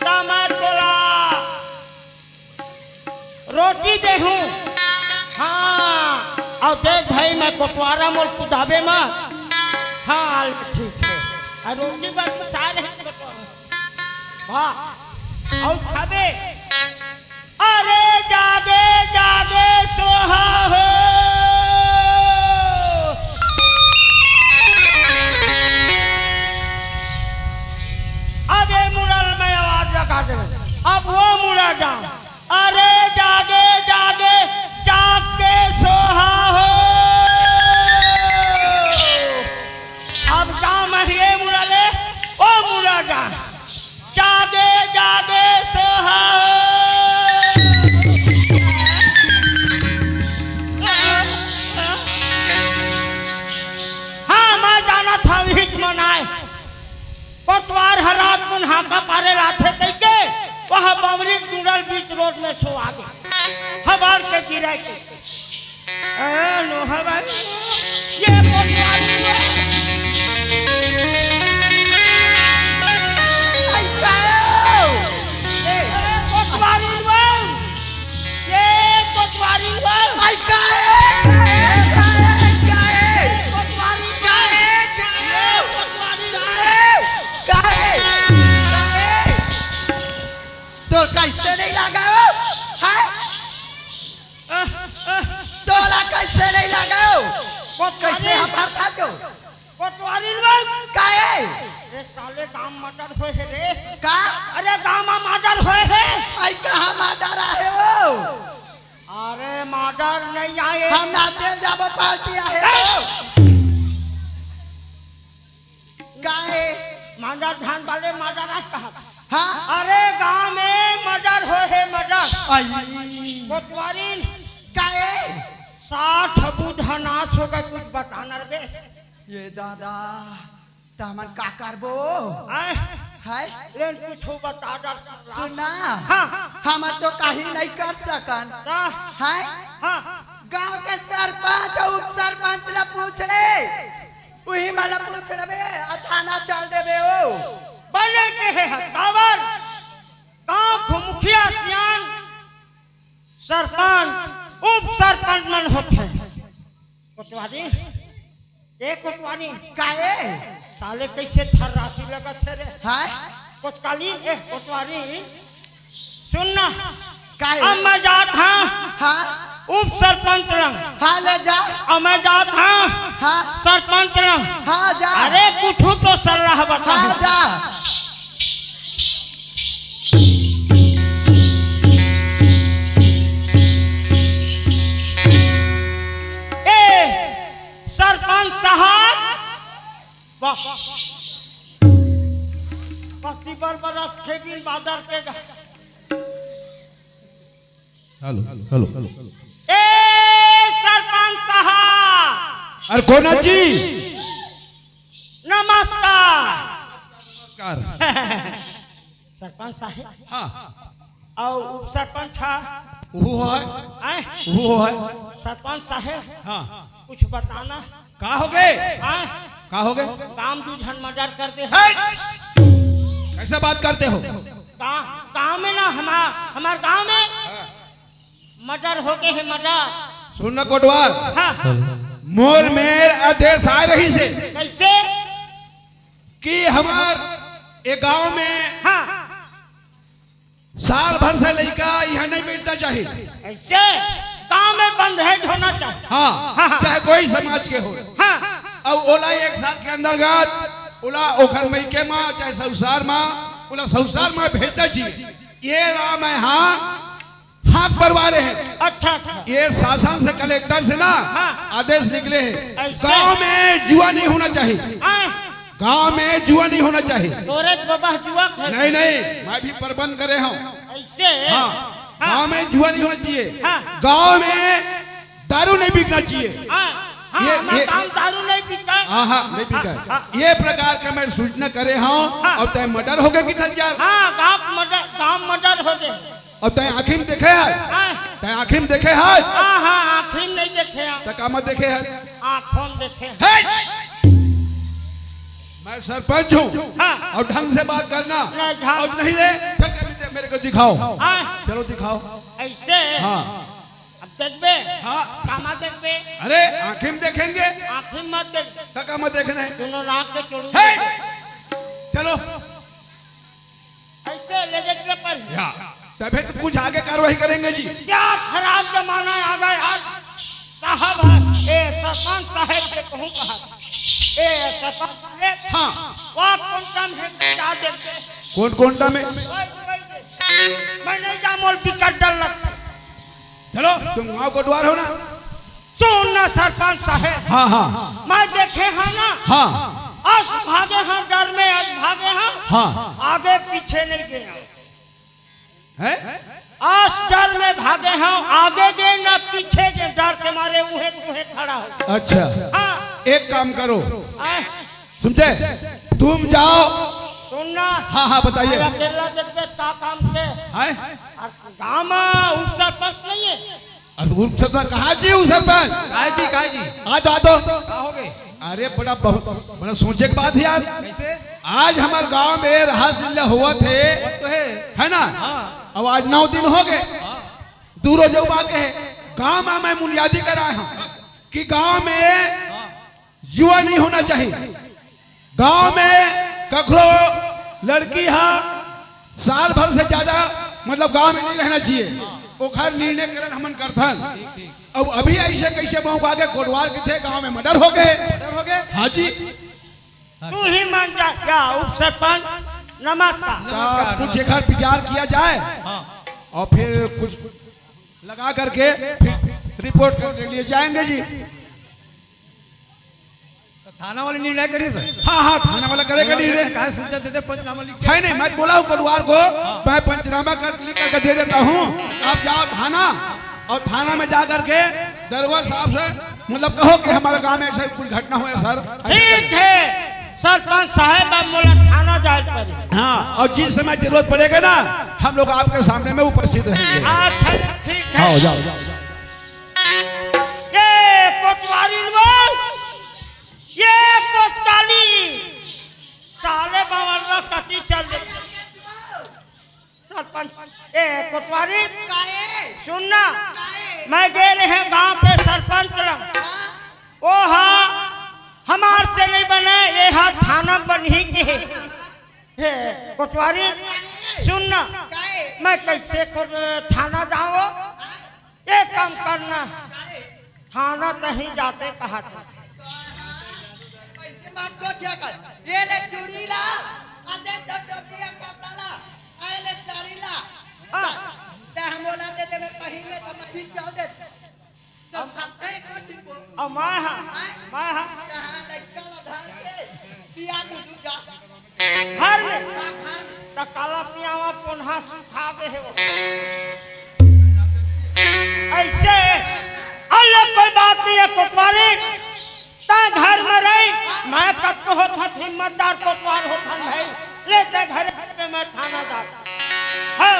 त मैं तोला रोटी देहूं। हाँ, अउ देख भाई, मैं कोटवारा मोल कुदाबे म। हाँ, आल ठीक हे। आ रोटी बर सारे हैं कोटवारा। वाह, अउ खाबे। अरे जागे, जागे सोहा हो। अब ए मुड़ा ल मैं आवाज लगा दे, अब वो मुड़ा जा। अरे जागे, जागे, जाग के सोहा हो। अब जा मैं ए मुड़ा ले, ओ मुड़ा जा। जागे, जागे सोहा हो। हाँ, मैं जानत हंव, इही मनाए। कोटवार ह रात कुन हाका पारे लाथे कहिके, वह बमरी जुड़ल बीच रोड में सोवा गे। हबाड़ के गिरे के। ए, लोहा भाई, ये कोटवारी है। आई कायो? ए, कोटवारी है। ये कोटवारी है। आई कायो? कायो? कायो? कोटवारी है। कायो? कायो? कोटवारी है। कायो? कायो? कायो? तो कैसे नहीं लगा हो? हैं? तोला कैसे नहीं लगा हो? कोतवारी। कैसे हमार था जो? कोतवारी लोग। काहे? ए साले, गांव मर्डर होए हे रे। का? अरे, गांव में मर्डर होए हे। आई कहाँ मर्डर आहे वो? अरे, मर्डर नहीं आए। हम नाचे जाबो पार्टी आहे ए! वो। काहे? मर्डर धान वाले मर्डर आज कहा था। हाँ। अरे, गांव में मर्डर होय हे, मर्डर। आई। कोतवारी। काहे? साठ बूढ़ा नाश हो गे, कुछ बताना रे बे। ये दादा, त हमन का करबो? आय। हाय। लेन कुछ बता डर। सुन ना। हाँ। हमन तो कहीं नहीं कर सकन। का? हाय। हाँ। गांव के सरपंच अउ उप सरपंच ला पूछ ले। उही मन ला पूछ लेबे, अउ थाना चल देबे ओ। बने के हे हत्तावर, गांव के मुखिया सियान, सरपंच, उप सरपंच मन होथे। कोतवारी, ए कोतवारी। काहे? साले कइसे थर्रासी लगत हे रे? हाय? कोतकालीन, ए कोतवारी, सुन ना। काहे? अब मैं जात हंव। हाँ। उप सरपंच लंग। हाँ, ले जा। अब मैं जात हंव। हाँ। सरपंच लंग। हाँ, जा। अरे, कुछु तो सलाह बता। हाँ, जा। ए, सरपंच साहब। वाह। पति बर बरस थे बिन बादर के गा- हेलो, हेलो। ए, सरपंच साहब। अरे, कोन जी? नमस्कार। नमस्कार। सरपंच साहब। हाँ। अउ उप सरपंच हा? वो है। आय? वो है। सरपंच साहब। हाँ। कुछ बताना। का हो गे? आय? का हो गे? गांव दू झन मर्डर कर दे। हे! कैसे बात करते हो? गा-, गांव में ना, हमार, हमार गांव में हाँ। मर्डर हो गे हे, मर्डर। सुन ना कोटवार। हाँ। मोर मेर आदेश आय रहिसे। कैसे? कि हमर ए गांव में हाँ। साल भर से लइका इहां नहीं बैठना चाहिए। ऐसे गांव में बंद है होना चाहिए। हाँ, हाँ, हाँ। चाहे कोई समाज के हो। हाँ। अउ ओला एक साल के अंतर्गत ओला ओखर मइके मा, चाहे ससुरार मा, ओला ससुरार मा भेजना चाहिए। ये ला मैं हाँ हाथ बरवा रहे हैं। अच्छा, अच्छा। ये शासन से, कलेक्टर से ना हाँ। आदेश निकले हैं। ऐसे? गांव में जुआ नहीं होना चाहिए। हाँ। गांव में जुआ नहीं होना चाहिए। तोरे बाबा जुआ खेल। नहीं, नहीं, मैं भी प्रबंध करे हूँ। ऐसे? हाँ। हाँ। गांव में जुआ नहीं होना चाहिए। हाँ। गांव में दारू नहीं बिकना चाहिए। हाँ, हाँ, ये, हमार ये गांव दारू नहीं बिका। हाँ, हाँ, नहीं बिका। हाँ, हाँ। ये प्रकार का मैं सूचना करे हूँ। हाँ। अउ तैं मर्डर हो गे कि थक जा? हाँ, गांव मर्डर, गांव मर्डर हो गे। अउ तैं आँखी में देखे हस? हाँ। तैं आँखी में देखे हस? हाँ, हाँ, आँखी में नहीं देखे हस। त का में देखे हस? आँखों में देखे हस। हे! मैं सरपंच हूँ। हाँ। अउ ढंग से बात करना। नहीं, ढंग। अउ नहीं रे, चल के मेरे को दिखाओ। हाँ। चलो दिखाओ। ऐसे? हाँ। अब देखबे? हाँ। का में देखबे? अरे, आँखी में देखेंगे। आँखी में मत देख। त का में देखना है? दोनों नाक के चोड़ू हे! देखबे। चलो। ऐसे ले जाके पेपर। या, तभी तो कुछ आगे कार्रवाई करेंगे जी। क्या खराब जमाना आ गया यार। साहब है, ए सरपंच साहब के कहूँ कहा। ए सरपंच साहब, हाँ। वो कौन काम है, क्या देखते? कौन, कौन काम है? वही, वही। मैं नहीं जा, मोल बिकट डर लगता। चलो, तुम गांव कोटवार हो ना? सुन ना सरपंच साहब। हाँ, हाँ। मैं देखे हंव ना। हाँ। अस भागे हंव डर में, अस भागे हंव। हाँ। आगे पीछे नहीं गे हंव। हैं? अस डर में भागे हंव, आगे गे ना पीछे गे, डर के मारे उहें, उहें खड़ा हो। अच्छा। हाँ। एक काम करो। आए। समझे? तुम जाओ। सुन ना। हाँ, हाँ, बताइए। अरे अकेला देखबे का काम के? हैं? अउ गांव में उप सरपंच नहीं है? अरे उप सरपंच कहाँ जी, उप सरपंच? काय जी, काय जी? आ जाओ, आ जाओ। का हो गे? अरे बड़ा बहुत, बड़ा सोचे के बात है यार। कैसे? आज हमर गांव में रासलीला होवत हे। होवत तो हे। है ना? हाँ। अब आज नौ दिन हो गे। हाँ। दू रोज अउ बाकी हे। गांव में मैं मुनियादी कराए हंव कि गांव में हाँ। जुआ नहीं होना चाहिए। गांव में कखरो लड़की हा साल भर से ज्यादा, मतलब, गांव में नहीं रहना चाहिए। ओखर निर्णय करन हमन करथन। अब अभी ऐसे कैसे मौका के कोटवार के थे, गांव में मर्डर हो गे। मर्डर हो गे? हाँ जी। तू ही मान जा, क्या उप सरपंच? नमस्कार। नमस्कार, कुछ नमस्कार। एक विचार किया जाए हाँ। अउ फिर कुछ लगा करके फिर रिपोर्ट करने लिए जाएंगे जी। त थाना वाले निर्णय करिस। हाँ, हाँ, थाना वाला करेगा निर्णय। काय सूचना देते, पंचनामा लिख के? है नहीं, मैं बोला हूँ कोटवार को, मैं पंचनामा कर, लिख करके दे देता हूँ। आप जाओ थाना, और थाना में जा करके दरोगा साहब से, मतलब, कहो कि हमारे गांव में ऐसा कुछ घटना हुआ है, सर। ठीक है सरपंच साहब, अब मोला थाना जाए पड़े। हाँ, और जिस समय जरूरत पड़ेगा ना, हम लोग आपके सामने में उपस्थित रहेंगे। हाँ, ठीक, ठीक है। हाँ, जाओ, जाओ, जाओ। ये कोटवारी लोग, ये कोचकाली, साले बावन ला कति चल दे। सरपंच, ए कोटवारी, काहे? सुन ना, काहे? मैं गे रहे गांव के सरपंच लंग। हाँ? ओ हा, हमार से नहीं बने, ये हा थाना बनही के। हे कोटवारी, काहे? सुन ना, काहे? मैं कैसे को-, थाना जाऊं? हाँ? एक काम करना, थाना कहीं जाते कहा था। ऐसे मत गोठिया कर। ये ले चूड़ी ला, आ दे दो टोपी आ कपड़ा ला, आ ये ले साड़ी ला। हाँ। ते हम बोला दे दे, मैं पहिन ले तो मैं भी चल दे। तो हम कहीं को ठीक बोल। अब मैं हाँ, मैं हाँ। कहाँ लड़का ला धार के, पिया दे दू जा। घर में त काला पियावा पोन्हा सुखा दे हे वो। ऐसे अलग कोई बात नहीं है कोटवारी, ता घर में रही, मैं कत्तो होत हन हिम्मतदार कोटवार होत हन भाई, ले ते घरे पे मैं थाना जाता। हो,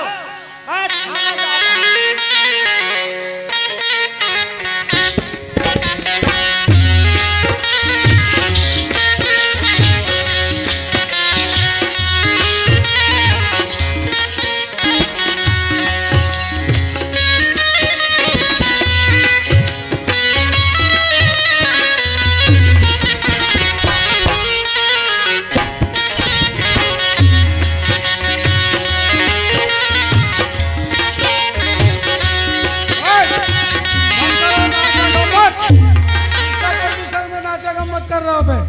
मैं थाना जाता। नाचा गम्मत कर रहा हूँ मैं।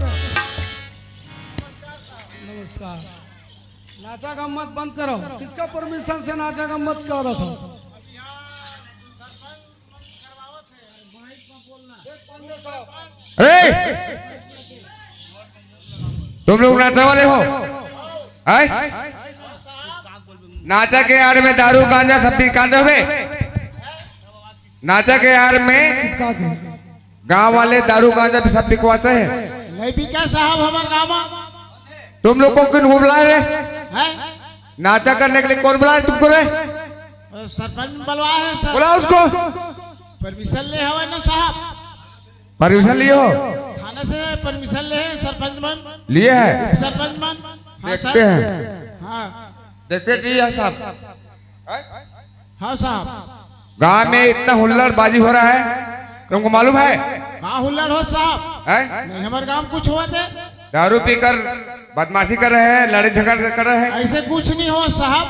नमस्कार। नाचा गम्मत बंद करो। किसका परमिशन से नाचा गम्मत कर रहा था? अरे, तुम लोग नाचा वाले हो? हैं? नाचा के आड़ में दारू गांजा सब बिकाते हुए, नाचा के आड़ में गांव वाले दारू गांजा भी सब बिकवाते हैं। नहीं बिका साहब हमारे गांव में। तुम लोग को कौन बुला रहे? हैं? नाचा करने के लिए कौन बुला रहे तुमको रे? सरपंच बुलवा है सर। बुलाओ उसको। परमिशन ले हवे ना साहब। परमिशन लिए हो? थाना से परमिशन ले हैं सरपंच मन। लिए है? सरपंच मन। हाँ, देखते हैं। हाँ। देखते जी है साहब। हाँ साहब। गांव में इतना हुल्लड़बाजी हो रहा है, तुमको मालूम है? का हुल्लड़ हो साहब? हैं? नहीं, हमारे गांव में कुछ हुआ थे? दारू पीकर बदमाशी कर रहे हैं, लड़ाई झगड़ा कर रहे हैं। ऐसे कुछ नहीं हुआ साहब।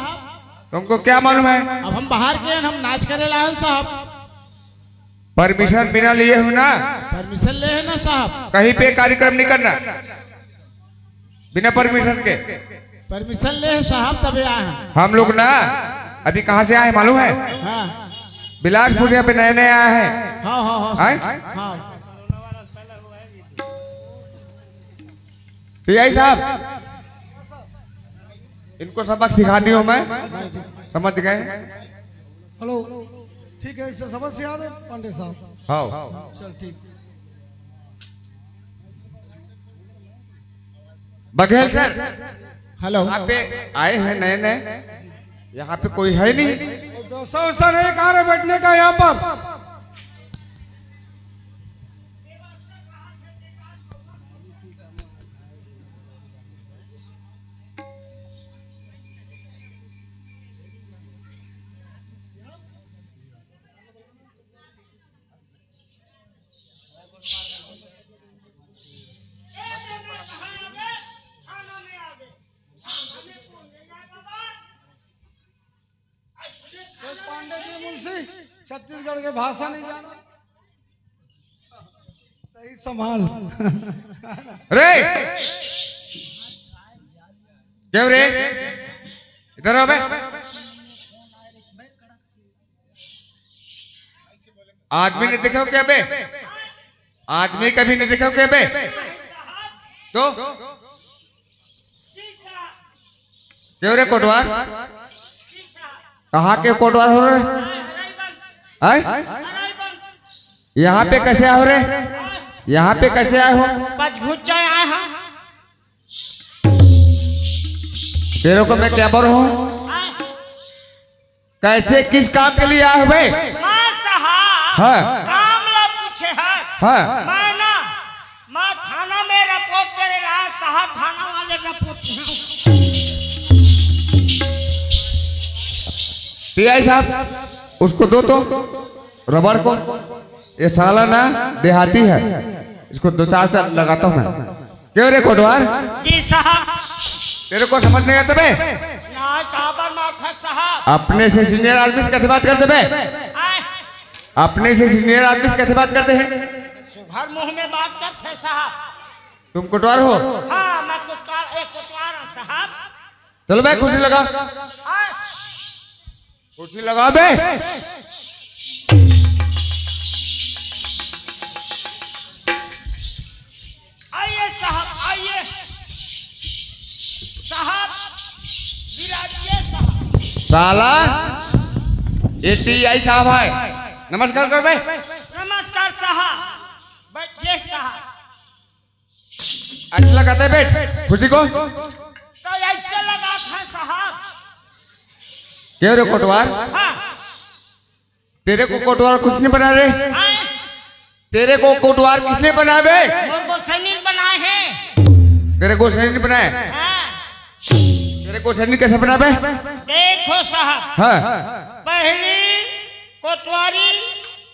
तुमको क्या मालूम है? अब हम बाहर के हैं, हम नाच करे लाए हैं साहब। परमिशन बिना लिए हो ना? परमिशन ले है ना साहब। कहीं पे कार्यक्रम नहीं करना बिना परमिशन के। परमिशन ले है साहब, तभी आए हैं। हम लोग ना अभी कहाँ से आए मालूम है? हाँ। बिलासपुर से अभी नए नए आए हैं। हाँ, हाँ, हाँ, आए? हाँ। पीआई साहब, इनको सबक सिखा दियो मैं, समझ गए? हेलो, ठीक है, इससे सबक सिखा दे पांडे साहब। हाँ। चल ठीक। Baghel sir, hello. यहाँ पे आए हैं नए नए, यहाँ पे कोई है नहीं। व्यवस्था व्यवस्था नहीं, कहाँ है बैठने का यहाँ पर? तो पांडे जी मुंशी, छत्तीसगढ़ के भाषा नहीं जाना, सही संभाल। रे, क्या रे? इधर आओ बे। आदमी नहीं देखे हो क्या बे? आदमी कभी नहीं देखे हो क्या बे? तो क्यों रे कोटवार? कहाँ के कोटवार हो रे? हैं? यहाँ पे कैसे आए हो रे? यहाँ पे कैसे आए हो? बस घुस जाए आए हैं। तेरे को मैं क्या बोल रहा हूँ? कैसे, किस काम के लिए आए हो बे? मैं साहब, हाँ। काम ला पूछे है। हाँ। मैं ना, मैं थाना में रिपोर्ट करे ला, साहब थाना वाले रिपोर्ट। पीआई साहब, उसको दो तो रबड़ को। ये साला ना देहाती है, इसको दो चार साल लगाता हूँ मैं। क्यों रे कोटवार? जी साहब। तेरे को समझ नहीं आता बे? ना, काबर मारथा साहब? अपने से सीनियर आदमी से कैसे बात करते बे? आए। अपने से सीनियर आदमी से कैसे बात करते हैं? सुघर मुंह में बात करथे साहब। तुम कोटवार हो? हाँ, मैं कोटवार, एक कोटवार हूँ साहब। चलो बे, कुर्सी लगा। आए। कुर्सी लगा बे। आइए साहब, आइए। साहब, विराजिए साहब। साला, ये टीआई साहब है। नमस्कार कर बे। नमस्कार साहब। बैठिए साहब। ऐसे लगाता है बैठ, खुशी को। तो ऐसे लगाता है साहब। क्यों रे कोटवार? हाँ। तेरे को कोटवार कुछ नहीं बना रे। हाँ। तेरे को कोटवार किसने बनाया बे? मोर गोसाई बनाए हैं। तेरे गोसाई बनाए? हाँ। तेरे गोसाई कैसे बनाया बे? देखो साहब। हाँ। पहली कोटवारी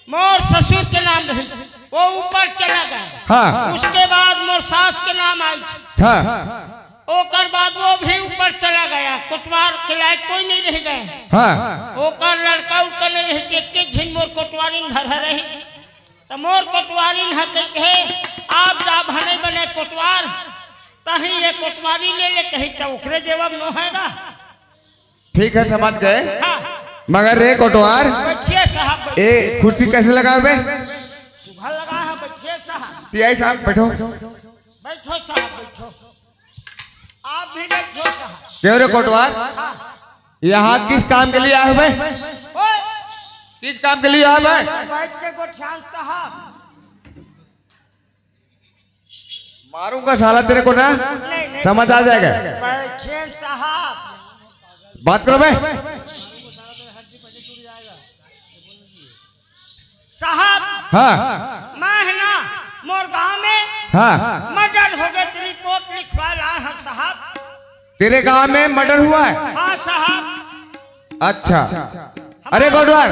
मोर ससुर के नाम रही, वो ऊपर चला गया। हाँ। उसके बाद मोर सास के नाम आई। हाँ। ओकर बाद वो भी ऊपर चला गया, कोटवार के लायक कोई नहीं रह गए। हाँ। ओकर लड़का उड़का नहीं रही, एक एक झिन मोर कोटवारी में धर रही। त मोर कोटवारी न कहे, आप जा भने बने कोटवार, तही ये कोटवारी ले ले कही त ओकरे देवब नो हैगा। ठीक है, समझ गए। हाँ। मगर रे कोटवार, बैठिए साहब, बैठिए। ए, कुर्सी कैसे लगावे बे? सुघर लगा है, बैठिए साहब। टीआई साहब, बैठो। बैठो साहब, बैठो। आप भी बैठो साहब। क्यों रे कोटवार? हाँ। यहाँ किस काम के लिए आए हो बे? ओए! किस काम के लिए आए हो बे? बैठ के गोठियान साहब। मारूंगा साला तेरे को ना, नहीं, नहीं। समझ आ जाएगा। बैठेन साहब। बात करो बे। साहब, हाँ। मैं है ना, मोर गांव में हाँ। मर्डर हो गए, तो रिपोर्ट लिखवा लाए हम साहब। तेरे गांव में मर्डर हुआ है? हाँ साहब। अच्छा। अरे कोटवार,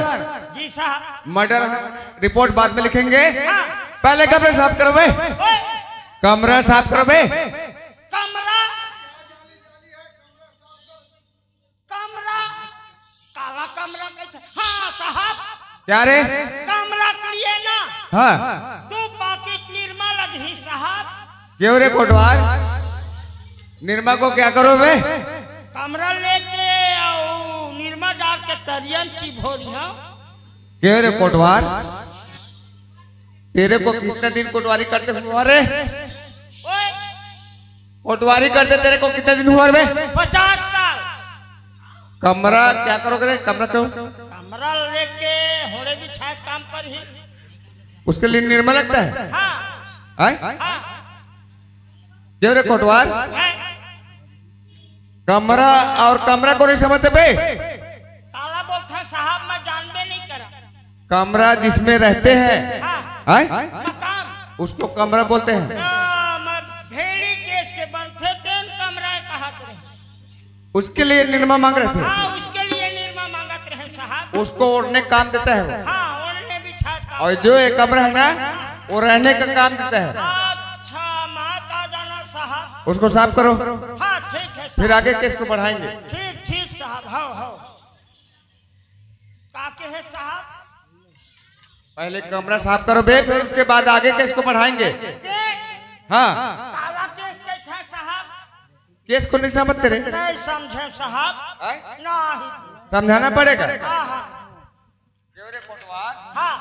जी साहब। मर्डर रिपोर्ट बाद में लिखेंगे, हाँ। पहले कमरा साफ करो बे। ओए। कमरा साफ करो बे। कमरा, कमरा, काला कमरा कहते? हाँ साहब। क्या रे? कमरा के लिए ना, हाँ। दो पैकेट निरमा लगही साहब। क्यों रे कोटवार? निरमा को क्या करो बे? कमरा लेके आओ, निरमा डाल के तरियन की भोरी, हाँ। क्यों रे कोटवार? तेरे को कितना दिन कोटवारी करते हुआ रे? ओए! कोटवारी करते तेरे को कितना दिन हुआ रे बे? पचास साल। कमरा क्या करोगे रे? कमरा क्यों? कमरा लेके होड़े बिछाए काम पर ही। उसके लिए निरमा लगता है? हाँ। हैं? हाँ। क्यों रे कोटवार? हैं? कमरा और कमरा को नहीं समझते बे? काला बोलता साहब, मैं जानबे नहीं करा। कमरा जिसमें रहते हैं, हाँ। हैं? मकान। उसको कमरा बोलते हैं। हाँ, मैं भेड़ी केस के बनथे, तेन कमरा कहत रहे। उसके लिए निरमा मांग रहे थे। हाँ, उसके लिए निरमा मांगत रहे साहब। उसको ओढ़ने काम देता है वो। हाँ, ओढ़ने बिछा काम। और जो ये कमरा है ना, वो रहने का काम देता है। अच्छा, मैं का जाना साहब। उसको साफ करो। हाँ, ठीक है साहब। फिर आगे केस को बढ़ाएंगे। ठीक, ठीक साहब, हाँ, हाँ। का के है साहब? पहले कमरा साफ करो बे, फिर उसके बाद आगे केस को बढ़ाएंगे। केस? हाँ। काला केस के था साहब? केस को नहीं समझते रे? नहीं समझे साहब। हैं? नहीं। समझाना पड़ेगा। हाँ, हाँ। क्यों रे कोटवार? हाँ।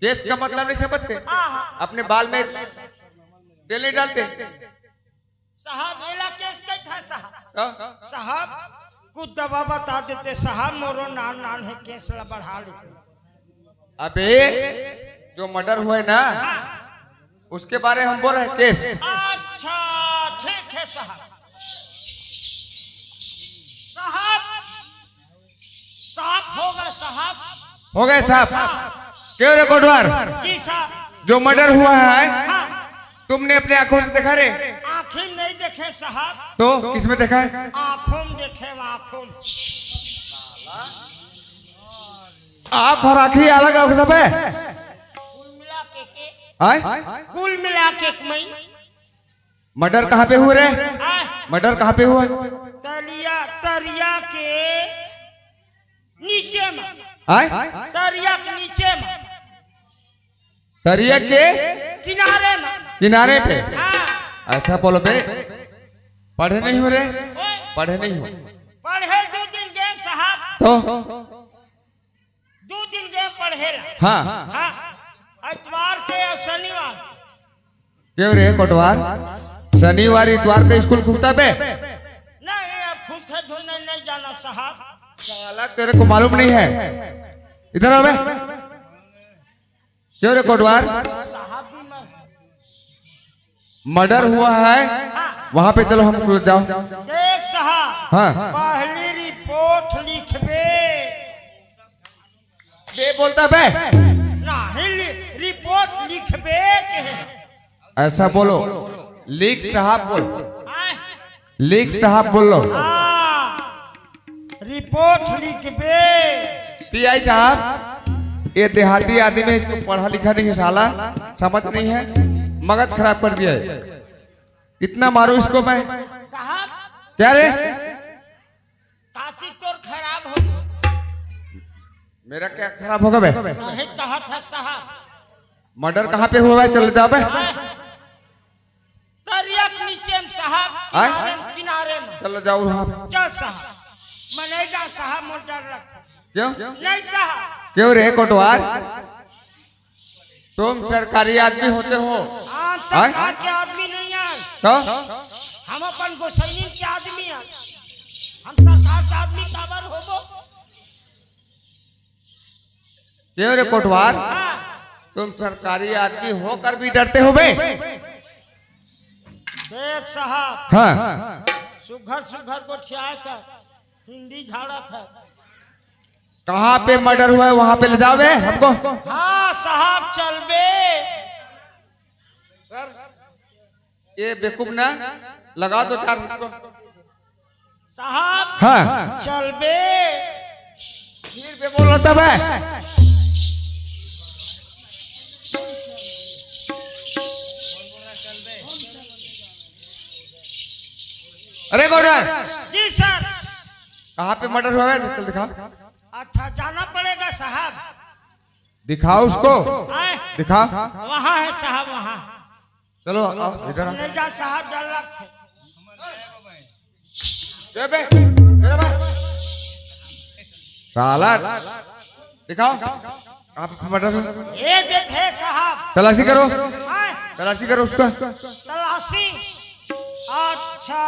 केस का मतलब नहीं समझते? हाँ, हाँ। अपने बाल में तेल नहीं डालते? साहब, एला केस कही था साहब। तो? साहब, कुछ दवा बता देते साहब, मोरो नान नान है, केस ला बढ़ा लेते। अबे, जो मर्डर हुआ है ना, हाँ। उसके बारे में हम बोल रहे हैं, केस। अच्छा, ठीक है साहब। साहब, साफ हो गए साहब। हो गए साहब। हाँ। क्यों रे कोटवार? जी साहब। जो मर्डर हुआ है, हाँ। तुमने अपने आंखों से देखा रे? आंखी में नहीं देखे साहब। तो किस में देखा है? आंखों में देखे, आंखों में। आंख और आंखी अलग अलग सब है। कुल मिला के, के? आय? कुल मिला के एक मई। मर्डर कहाँ पे हुआ रे? आय? मर्डर कहाँ पे हुआ? तलिया, तरिया के नीचे में। आय? तरिया के नीचे में। तरिया के किनारे में। किनारे पे। हाँ। ऐसा बोलो बे, पढ़े नहीं हो रे? ओए। पढ़े नहीं हो? पढ़े दो दिन गेम साहब। तो? दो दिन गेम पढ़े ला। हाँ। हाँ। इतवार के और शनिवार। क्यों रे कोटवार, शनिवार इतवार का स्कूल खुलता बे? नहीं, अब खुलते धुन नहीं, नहीं जाना साहब। साला, तेरे को मालूम नहीं है, इधर आ बे। क्यों रे कोटवार? साहब भी मर- मर्डर हुआ है, हाँ। वहां पे चलो, हम लोग जाओ। देख साहब, हाँ। पहली रिपोर्ट लिखबे। बे बोलता बे? नहीं, लि-, रिपोर्ट लिखबे के। ऐसा बोलो, लिख साहब बोल। आय। लिख साहब बोल लो। हाँ, रिपोर्ट लिखबे। टीआई साहब, ये देहाती आदमी है, इसको पढ़ा लिखा नहीं है साला, समझ नहीं है, मगज खराब कर दिया है। इतना मारूं इसको मैं। साहब। क्या रे? काची तोर खराब हो? मेरा क्या खराब होगा बे? नहीं कहा था साहब। मर्डर कहाँ पे हुआ है? चल जाओ बे। हाँ। तरिया के नीचे में साहब, हाँ? किनारे में, किनारे में। चलो जाओ वहाँ। चल साहब, मैं नहीं जा साहब, मोर डर लगता। क्यों? नहीं साहब। क्यों रे कोटवार? तुम सरकारी आदमी होते हो। हम हाँ? सरकार के आदमी नहीं है। तो? हम अपन गोसैनी के आदमी है। हम सरकार के आदमी काबर होबो? क्यों रे कोटवार? हाँ। तुम सरकारी आदमी होकर भी डरते हो बे? देख साहब। हाँ। सुघर सुघर गोठियाए कर हिंदी झाड़त है। कहाँ पे मर्डर हुआ है, वहां पे ले जाओ बे हमको। हाँ साहब, चलबे। ये बेवकूफ ना, लगा दो चार उसको। साहब, हाँ। चलबे। फिर बे बोलो तब है। अरे गौडर, जी सर। कहाँ पे मर्डर हुआ है? चल दिखाओ। अच्छा, जाना पड़ेगा साहब। दिखाओ उसको। आए। दिखा। वहाँ है साहब, वहाँ। चलो, आओ, इधर आओ। नहीं जा साहब, डर लगता है। ए बे, मेरा भाई। साला, दिखाओ। कहाँ पे मर्डर हुआ? ये देखे साहब। तलाशी करो। आए। तलाशी करो उसका। तलाशी। अच्छा।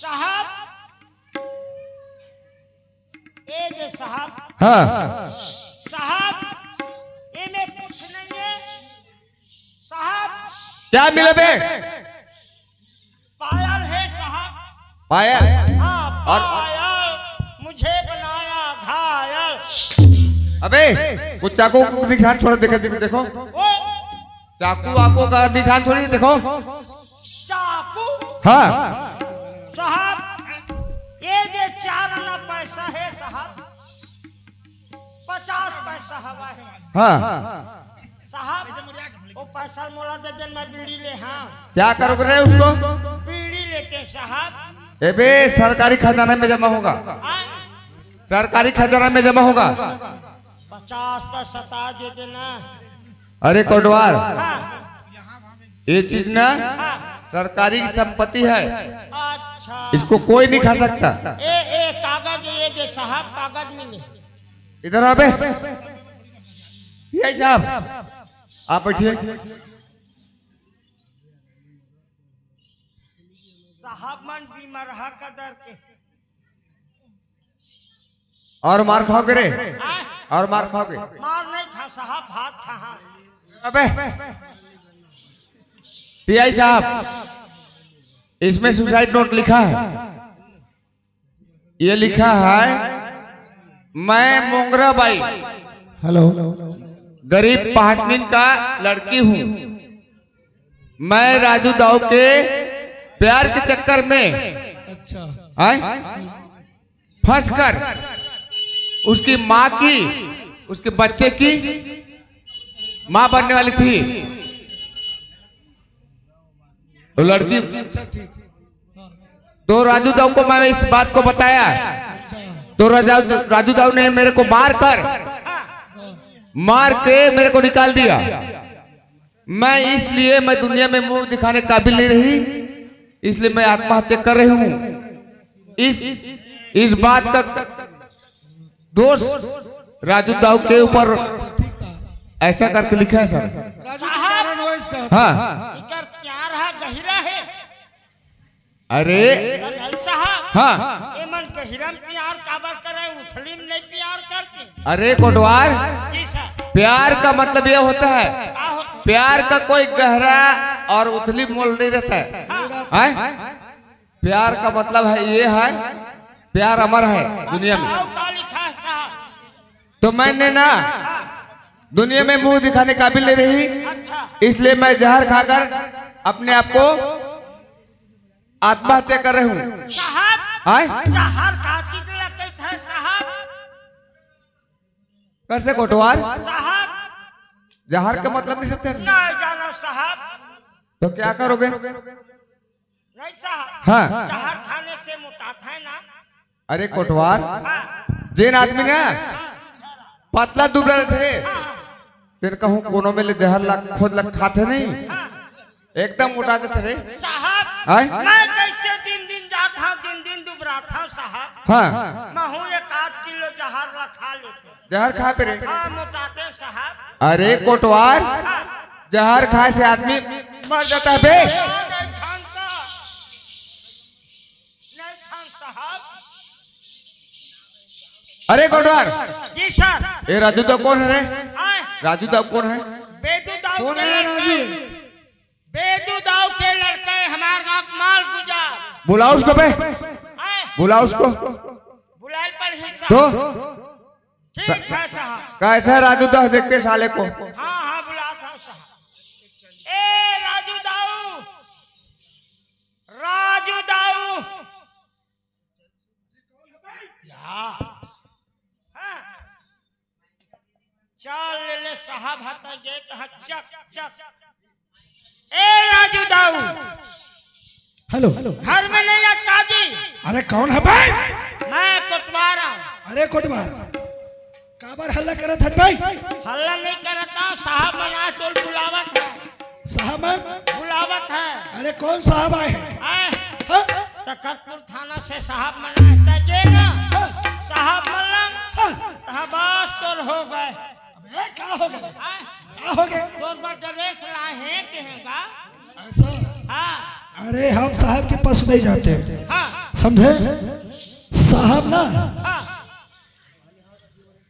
साहब। ए दे साहब। हाँ। साहब, एमे कुछ नहीं है। साहब। क्या मिला बे? पायल है साहब। पायल? हाँ, और? पायल मुझे बनाया घायल। अबे, वो चाकू को निशान थोड़ा देखा, देखो, देखो। ओ। चाकू वाकू का निशान थोड़ी देखो। चाकू? हाँ। साहब, ये दे चार आना पैसा है साहब, पचास पैसा हवा है। हाँ। साहब, वो पैसा मोला दे दे, मैं बीड़ी ले, हाँ। क्या करोगे रे उसको? बीड़ी लेते साहब। ए बे, सरकारी खजाना में जमा होगा। हाँ? सरकारी खजाना में जमा होगा। पचास पैसा तो दे देना। अरे कोटवार, हाँ। ये चीज ना हाँ। सरकारी संपत्ति है, अच्छा। इसको कोई नहीं खा सकता। ए, ए, कागज ये दे साहब, कागज मिले। इधर आ बे। पीआई साहब, आप बैठिए। साहब मन बीमरहा कदर के। और मार खाओगे रे? आय? और मार खाओगे? मार नहीं खा साहब, भात खा। हाँ। अबे पीआई साहब, इसमें सुसाइड नोट लिखा है। ये लिखा है, "मैं मोंगरा बाई, हेलो, गरीब पहाटनिन का लड़की हूँ। मैं राजू दाऊ के प्यार के चक्कर में, अच्छा, आय, फंसकर उसकी माँ की, उसके बच्चे की माँ बनने वाली थी।" वो लड़की, अच्छा, ठीक। हाँ। तो राजू दाऊ को मैं इस बात को बताया, अच्छा। तो राजा, राजू दाऊ ने मेरे को मारकर, हाँ। मार के मेरे को निकाल दिया। मैं इसलिए, मैं दुनिया में मुंह दिखाने काबिल नहीं रही, इसलिए मैं आत्महत्या कर रही हूँ। इस, इस बात का दोष राजू दाऊ के ऊपर ऐसा करके लिखा है सर। राजू के कारण हो इसका। हाँ। इकर प्यार हा गहिरा है। अरे। नहीं साहब। हाँ। एमन गहिरा में प्यार काबर करे, उथली में नहीं प्यार करते। अरे कोटवार, जी सर। प्यार का मतलब ये होता है, का होता है? प्यार का कोई गहरा और उथली मोल नहीं रहता है। हाँ। हैं? प्यार का मतलब है, ये है, प्यार अमर है दुनिया में। बताओ का लिखा है साहब? तो मैंने ना, हाँ। दुनिया में मुंह दिखाने काबिल नहीं रही, अच्छा। इसलिए मैं जहर खाकर अपने आप को आत्महत्या कर रही हूँ। साहब, आय? जहर का चीज लगते थे साहब? कैसे कोटवार? साहब, जहर का मतलब नहीं समझे? नहीं जानो साहब। तो क्या करोगे? नहीं साहब। हाँ। जहर खाने से मोटात है ना। अरे कोटवार, हाँ। जेन आदमी ना पतला दुबला रहते, हाँ। तेन कहूँ कोनो में ले जहर ला, खोद ला खाते नहीं, हाँ। एकदम मोटा जाते रे। साहब, आय? मैं कैसे दिन दिन जात हूँ, दिन दिन दुबरात हूँ साहब। हाँ। महू एक आध किलो जहर ला खा लेते। जहर खा पे रे। हाँ, मोटाते साहब। अरे कोटवार, हाँ। जहर खाए से आदमी मर जाता है बे। नहीं खान का। नहीं खान साहब। अरे कोटवार। जी सर। ए राजू दाऊ कौन है रे? आय। राजू दाऊ कौन है? बेदू दाऊ कौन के है लड़का राजू? है। बेदू दाऊ के लड़का है, हमार गांव के माल गुजार। बुला उसको बे। आय। बुला उसको। बुलाए पर हिस्सा। तो? ठीक है साहब। कैसा है राजू दाऊ, देखते साले को। हाँ, हाँ, बुलात हूँ साहब। ए राजू दाऊ, राजू दाऊ। या। हाँ। चल ले, ले साहब, हटा गेट, हाँ, चक, चक। ए राजू दाऊ। हेलो। घर में नहीं है काजी। अरे कौन है भाई? मैं कोटवार हूँ। अरे कोटवार, काबर हल्ला करत हस भाई? हल्ला नहीं करत हूँ, साहब मन आए तो बुलावत है। साहब मन? बुलावत है। अरे कौन साहब आए हैं? आए। हाँ? तखतपुर थाना से साहब मन आए, तै जे ना। हाँ। साहब मन लंग। हाँ। तहाँ बस तोर हो गए। अबे, का हो गए? आए। का हो गए? तोर बर ड्रेस लाए हैं, कहेगा। ऐसा? हाँ। अरे, हम साहब के पास नहीं जाते। हाँ। समझे? साहब ना, हाँ।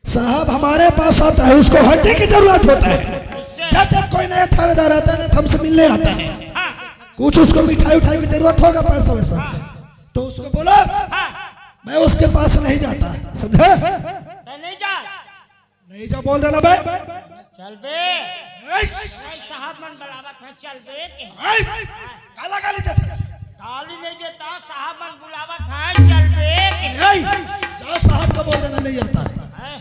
साहब हमारे पास आता है, उसको हड्डी की जरूरत होता है। कैसे? जब जब कोई नया थानेदार आता है ना, तो हमसे मिलने आता है। हाँ। कुछ उसको मिठाई उठाई की जरूरत होगा, पैसा वैसा, हाँ। तो उसको बोलो, हाँ। मैं उसके पास नहीं जाता, समझे? तो नहीं जा। नहीं जा, बोल देना बे। चल बे। ए! नहीं, साहब मन बुलावत हैं, चल बे के। ए! काला गाली देता है। गाली नहीं देता, साहब मन बुलावत हैं, चल बे के। ए! जाओ, साहब को बोल देना, नहीं आता। हैं?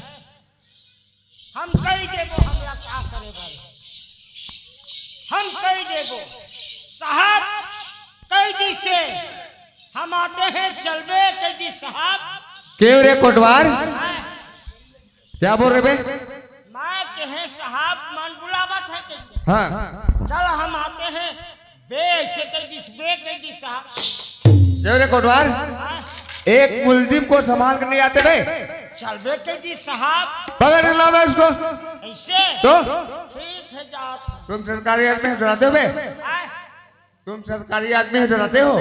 हम कही देबो, हमला का करे भाई? हम कही देबो। साहब कही दी से हम आते हैं, चल बे कही दी साहब। क्यों रे कोटवार? हैं? क्या बोल रहे बे? मैं कहे साहब मन बुलावत है के? हाँ। चल हम आते हैं बे, ऐसे कह दिस बे, कह दिस साहब। देख रे कोटवार, हाँ। एक मुलजिम को संभाल कर नहीं आते बे। चल बे कह दिस साहब। पकड़ के लावे उसको। ऐसे? तो? ठीक है, जात है। तुम सरकारी आदमी हो, डराते हो बे? आए। तुम सरकारी आदमी हो, डराते हो?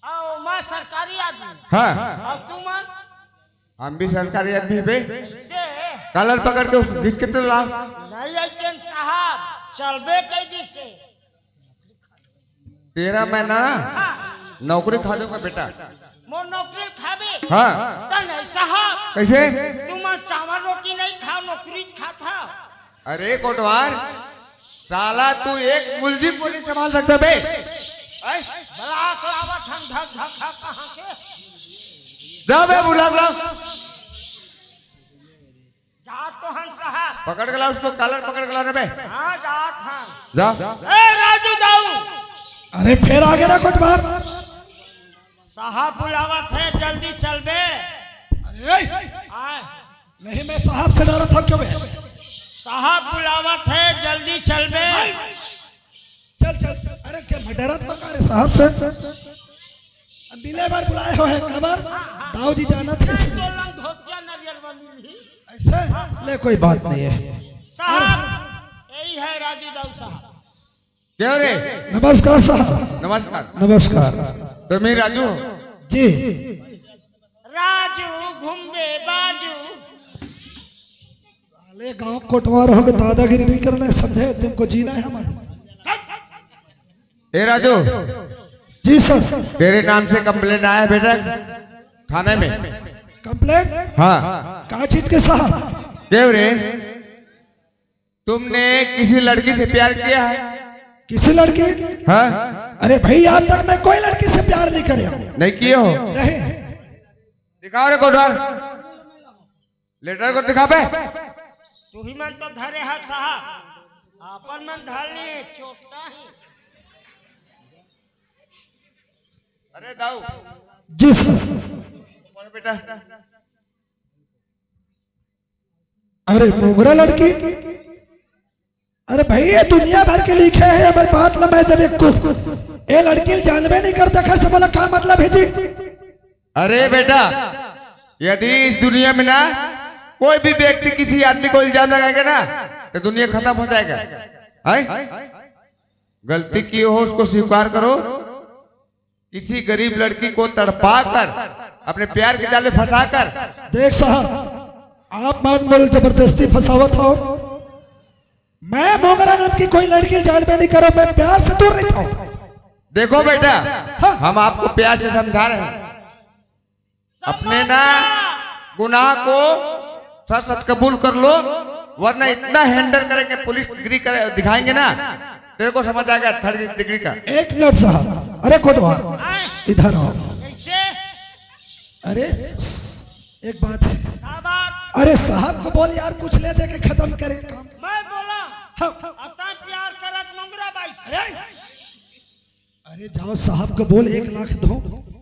आओ, मैं सरकारी आदमी। हाँ। और तुम? हम भी सरकारी आदमी बे। ऐसे? कॉलर पकड़ के उसको खींच के तो ला। नहीं, एजेंट साहब, चलबे कैदी से। तेरा मैं ना हाँ। नौकरी खा दूंगा बेटा। मोर नौकरी खाबे? हाँ। त नहीं साहब। कैसे? तुम चावल रोटी नहीं खाओ, नौकरी खाता। अरे कोटवार, साला तू एक मुलजिम को नहीं संभाल सकता बे। आय? बलाक लावत हम धक धक धक कहाँ के? जा बे, बुला, बुला। जा तो हन साहब। पकड़ के ला उसको, कॉलर पकड़ के ला रे बे। हाँ, जात हन। जा। ए राजू दाऊ। अरे फेर आगे ना कोटवार। साहब बुलावत है, जल्दी चल बे। अरे आए। नहीं, मैं साहब से डरा था क्यों बे? साहब बुलावत है, जल्दी चल बे। चल चल चल। अरे क्या मैं डरा था का रे साहब से? अब मिले बार बुलाए हो है कबर? दाऊ जी जाना थे। तो लंग धोतिया नरियर वाली नहीं। ऐसे? ले कोई बात नहीं है। साहब, यही है राजू दाऊ साहब। क्या रे? नमस्कार साहब। नमस्कार। नमस्कार। तुम ही राजू हो? जी। राजू घूमबे बाजू। साले गांव कोटवार हो के दादागिरी नहीं करना है, समझे? तुमको जीना है हमारे। ए राजू, जी सर। तेरे नाम से कंप्लेंट आया है बेटा, थाने में। कंप्लेंट? हाँ। का चीज के साहब? देव रे, तुमने किसी लड़की से प्यार किया है? किसी लड़की? हाँ। अरे भाई, आज तक मैं कोई लड़की से प्यार नहीं करे हूँ। नहीं किए हो? नहीं। दिखाओ रे कोटवार, लेटर को दिखा बे। तू ही मन तो धरे है साहब, अपन मन धर लिए चोटा ही। अरे दाऊ। जी सर। कौन बेटा? अरे मोगरा लड़की। अरे भाई, ये दुनिया भर के लिखे है, मैं बात ला, मैं जब एक को, ये लड़की जानबे नहीं करता, खैर से बोला का मतलब है जी? अरे बेटा, यदि इस दुनिया में ना कोई भी व्यक्ति किसी आदमी को इल्जाम लगाएगा ना, तो दुनिया खत्म हो जाएगा। है? गलती की हो, उसको स्वीकार करो। किसी गरीब लड़की को तड़पा कर, अपने प्यार के जाल में फंसा कर। देख साहब, आप मान बोल जबरदस्ती फंसावत हो। मैं मोगरा नाम की कोई लड़की जान में नहीं करो, मैं प्यार से दूर रहता हूँ। देखो बेटा, हाँ। हम आपको प्यार से समझा रहे हैं, अपने ना गुनाह को सच सच कबूल कर लो, वरना इतना हैंडल करेंगे, पुलिस डिग्री करे, दिखाएंगे ना, तेरे को समझ आ गया थर्ड डिग्री का। एक मिनट साहब, अरे कोटवार, इधर आओ। कैसे? अरे एक बात है। क्या बात? अरे साहब को बोल यार, कुछ ले दे के खत्म करे काम। मैं बोला, हाँ। अब तक प्यार करत मोगरा बाई से। अरे अरे जाओ साहब को बोल एक लाख दो।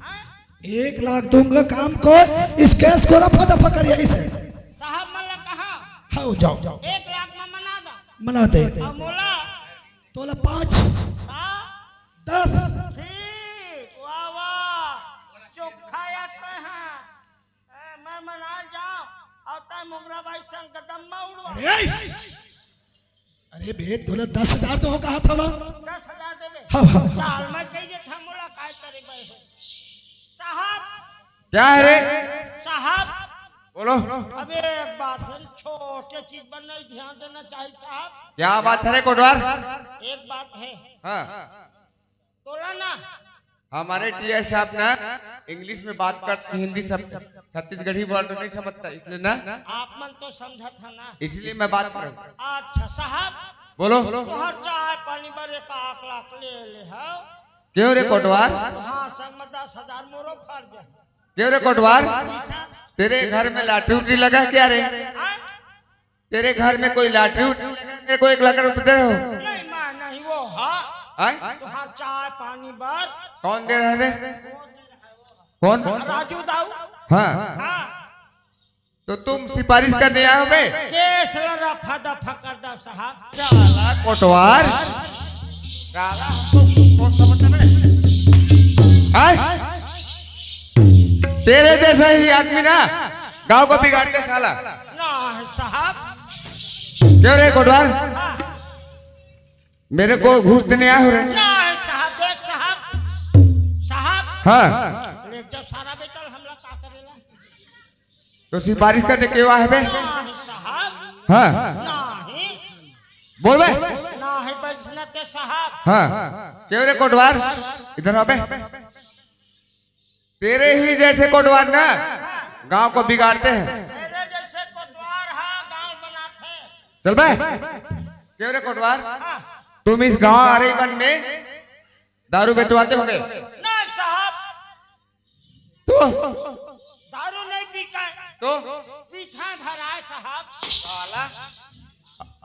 हाँ? एक लाख दूंगा काम को, इस केस को रफा दफा कर यहीं से। साहब मला कहा? हाँ जाओ। एक लाख में मना दा। मना दे। अब मोला? तोला पाँच। हाँ? दस। ठीक, वाह वाह, चोखा यार तै हाँ। ए, मैं मना जाओ और तै मोगरा बाई संग दम्मा उड़वा। अरे अरे बे, तोला दस हजार तो हो कहा था ना? दस हजार देबे। हाँ, हाँ। चाल मैं कह दे था, मोला काय करे भाई हो। साहब। क्या है रे? साहब। बोलो। अबे एक बात है, छोटे चीज पर नहीं ध्यान देना चाहिए साहब। क्या बात है रे कोटवार? एक बात है। हाँ। तोला ना। हमारे टीआई साहब ना इंग्लिश में बात करते, हिंदी सब छत्तीसगढ़ी वर्ड नहीं समझता, इसलिए ना। आप मन तो समझत है ना। इसलिए मैं बात करूँ। अच्छा साहब। बोलो। तोहर चाय पानी बर एक आख लाख ले ले हो। क्यों रे कोटवार? हाँ, संग में दस हजार मोरो फर्ज है। क्यों रे कोटवार? जी सर। तेरे घर में लॉटरी उटरी लगा है क्या रे? हाँ? तेरे घर में कोई लॉटरी उटरी लगा है? मेरे को एक लाख रुपए दे रहे हो? नहीं, मैं नहीं, वो हाँ। हाँ? तोहर चाय पानी बर। कौन दे रहा है रे? कौन? राजू दाऊ। हाँ। हाँ। तो तुम सिफारिश करने आए हो बे? केस ला रफा दफा कर दो साहब। साला कोटवार। साला हमको कौन समझता बे? हाँ? तेरे जैसा ही आदमी ना गांव को बिगाड़ दे साला। ना। साहब। क्यों रे कोटवार? हाँ। मेरे को घूस देने आए हो रे? नहीं साहब, देख साहब, साहब। हाँ। ले जब सारा बेटा हमला का करेला? तो सिफारिश करने के हुआ है बे? नहीं साहब। हाँ। नहीं। बोल बे। नहीं बैठना ते साहब। हाँ। क्यों रे कोटवार? इधर आ बे। तेरे ही जैसे कोटवार ना गांव को बिगाड़ते हैं। तेरे जैसे कोटवार हा गांव बनाते। चल बे। क्यों रे कोटवार? हाँ। तुम इस गांव आरई वन में दारू बेचवाते होगे? नहीं साहब। तो? दारू नहीं पीता है। तो? पीता है भरा है साहब। साला।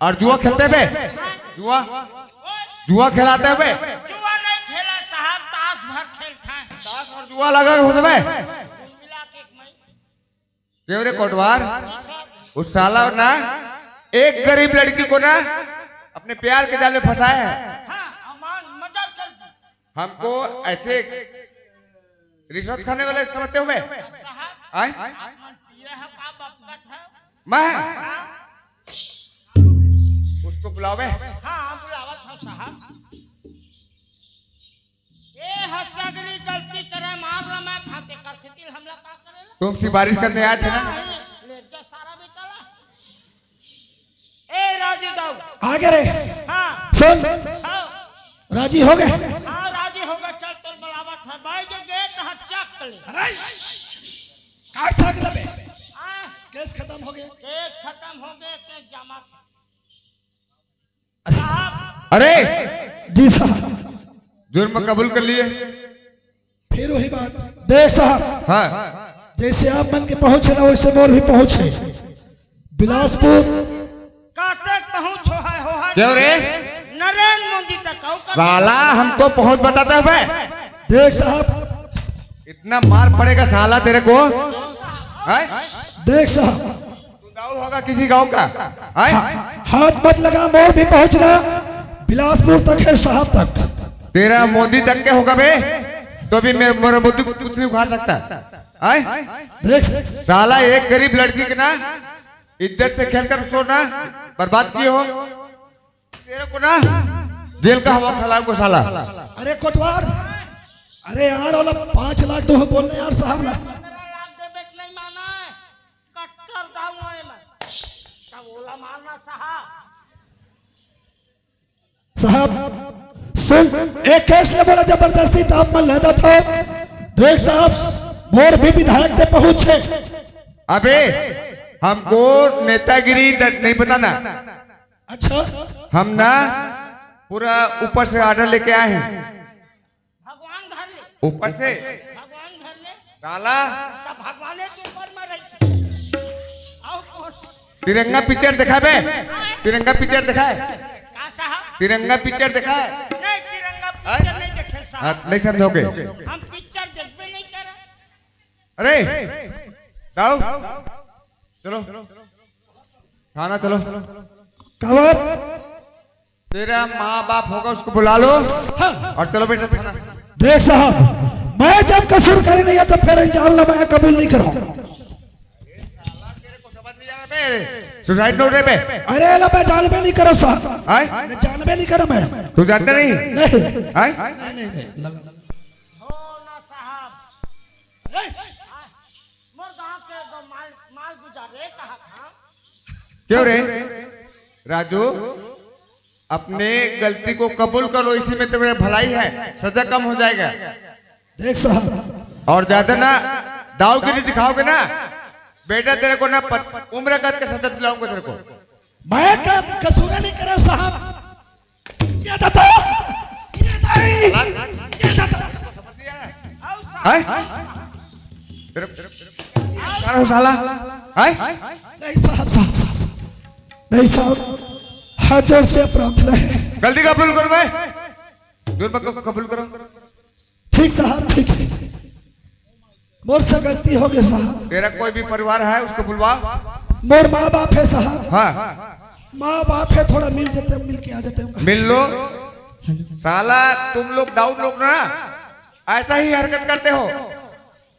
और जुआ खेलते बे? जुआ? जुआ खिलाते बे? जुआ नहीं खेला साहब, ताश भर खेलता है। ताश और जुआ लगा होता बे? कुल मिला के एक महीने। देवरे कोटवार, उस साला ना एक गरीब लड़की को ना अपने प्यार के जाल में फंसाया है। हाँ, अमान मर्डर कर दी। हमको ऐसे रिश्वत खाने वाले समझते हो बे? साहब, आए? आप मन पिए हो का बकत है? मैं? हाँ। उसको बुलावे। हाँ, बुलावा था साहब। ए ह सगरी गलती करे, मार ला मैं खाते कर से तिल हमला का करे ला? तुम सिफारिश करने आए थे ना? नहीं, ले जा सारा बेटा ला। ए राजू दाऊ। आ गए रे। हाँ। सुन। हाँ। राजी हो गए? हाँ, राजी हो गए। चल, तोर बुलावा था। भाई जो गए कहाँ चक ले। अरे, का चक लेबे? हाँ। केस खत्म हो गया। केस खत्म हो गया, केस जमा था। अरे, जी साहब। जुर्म कबूल कर लिए। फिर वही बात। देख साहब, हाँ। जैसे आप मन के पहुंचे ना, वैसे मोर भी पहुंचे। बिलासपुर। काते पहुंचो है हो है। क्यों रे? नरेंद्र मोदी तक आओ कर। साला हमको पहुंच बताता है बे? देख साहब। इतना मार पड़ेगा साला तेरे को। हैं? देख साहब। तू दाऊ होगा किसी गांव का? हैं? हाथ मत लगा, मोर भी पहुंचना बिलासपुर तक है, साहब तक। तेरा मोदी तक के होगा बे, तो भी मैं, मेरा मोदी कुछ नहीं उखाड़ सकता। हैं? देख। साला एक गरीब लड़की के ना इज्जत से खेलकर उसको ना बर्बाद किए हो। तेरे को ना जेल का हवा खिलाऊंगा साला। अरे कोटवार, अरे यार, वाला पाँच लाख तो बोलने यार साहब ना। पन्द्रह लाख देबे के नहीं माना है, कट्टर दाऊ है मैं। तब ओला मारना साहब। साहब, सुन, एक केस ले बोला जबरदस्ती, तो आप मन लेदा था। देख साहब, मोर भी विधायक दे पहुंचे। अबे, हमको नेतागिरी द-, नहीं बताना। अच्छा। हम ना पूरा ऊपर से ऑर्डर लेके आए हैं। भगवान धर ले। ऊपर से। भगवान धर ले। साला। तब भगवाने के ऊपर में रही। आओ कौन? तिरंगा पिक्चर देखा बे? तिरंगा पिक्चर देखा है? का साहब? तिरंगा पिक्चर देखा है? नहीं, तिरंगा हैं? पिक्चर नहीं देखे साहब। हाँ, नहीं समझोगे। हम पिक्चर देखबे नहीं करे। अरे, दाऊ, चलो, थाना चलो। काबर? तेरा माँ बाप होगा, उसको बुला लो। हाँ। और चलो बेटा थाना। देख साहब, मैं जब कसूर करे नहीं है, तो फिर इल्जाम ला मैं कबूल नहीं करूँ। तेरे को समझ नहीं आ रहा बे। सुसाइड नोट रे बे। अरे ला, मैं जानबे नहीं करो साहब। आय? मैं जानबे नहीं करो मैं। तू जानता नहीं? नहीं। आय? नहीं, नहीं, नहीं, लगा। हो ना साहब। ए! मोर गांव के दो माल, माल गुजारे कहा था। क्यों रे? राजू, अपने गलती को कबूल करो, इसी में तुम्हें भलाई है, सजा कम हो जाएगा। देख साहब। और ज्यादा ना दाऊगिरी दिखाओगे ना, बेटा तेरे को ना पत-, उम्र कैद का सजा दिलाऊंगा तेरे को। मैं का कसूर नहीं करे साहब। ये दादा, ये दाई, ये दादा। हैं? तेरे, तेरे, तेरे, साला, हैं? नहीं साहब, साहब, साहब। नहीं साहब, हाथ जोड़ से प्रार्थना है। गलती कबूल करो भाई। जुर्म को कबूल करो। ठीक साहब, ठीक है। मोर से गलती हो गई साहब। तेरा कोई भी परिवार है, उसको बुलवा। मोर माँ बाप है साहब। हाँ। माँ बाप है, थोड़ा मिल जाते, मिल के आ जाते हैं। मिल लो। साला तुम लोग दाऊद लोग ना ऐसा ही हरकत करते हो,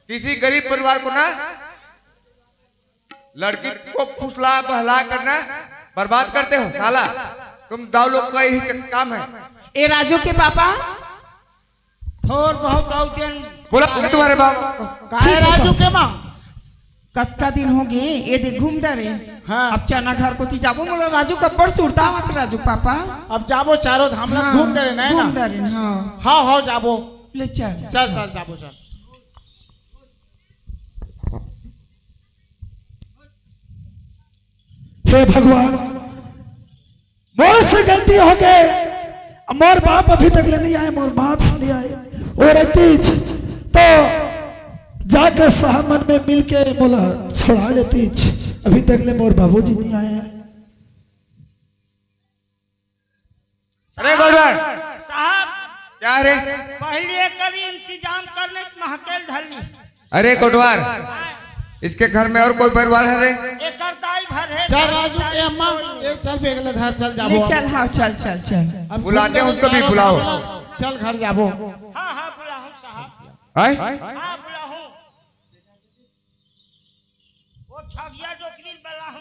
किसी गरीब परिवार को ना लड़की को फुसला बहला करना बर्बाद करते हो साला। तुम दाऊ लोग का यही चक-, काम है। ए राजू के पापा। थोर बहुत अउ दिन। बोला तुम्हारे बाप। का हे ठीक है राजू सर। के माँ? कतका दिन हो गे, ए दे घूम डरे। हाँ। अब चना घर कोती जाबो, मोला राजू कब्बड़ सुरता आवत राजू पापा। अब जाबो चारों धाम ला हाँ, घूम डरे, नहीं घूम ना? डरे, हाँ। हाँ, हाँ, जाबो। ले चल। चल, चल, जाबो, चल। हे भगवान, मोर से गलती हो गे, मोर बाप अभी तक ले नहीं आए, मोर बाप नहीं आए। वो रहतीच तो जाके सहमन में मिलके मोला छोड़ा लेतीच। अभी तक ले मोर बाबूजी नहीं आए। अरे गोडवार। साहब। क्या रे? पहले एकर इंतजाम करने के महकेल धरनी। अरे कोटवार, इसके घर में और कोई परिवार है रे? एकर दाई भर है, चल घर राजू चाहे के अम्मा, कोई नहीं। ए, चल बेगले धर, चल जाबो। ले चल, हाँ, चल, चल, चल। अब बुलाते हैं उसको भी, बुलाओ। चल घर जाबो। हाँ, हाँ, बुलाओ साहब। हैं? हाँ, बुलाओ। वो छगिया डोकरी बुलाओ।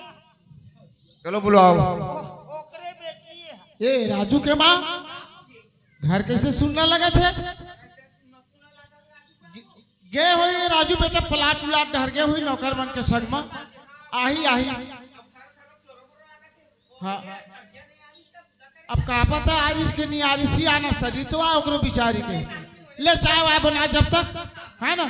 चलो बुलाओ। ओ-, ओकरे बेटी है। ए, राजू के माँ, घर कैसे सुन्ना लगथे? गे होही राजू बेटा, प्लाट उलाट डहर गे होही नौकर मन के संग म। आही, आही। हाँ। अब का पता आरिस के नहीं आरिस, सियाना सरी तो आ ओकरो बिचारी के। ले चाय वाय बना जब तक, है ना?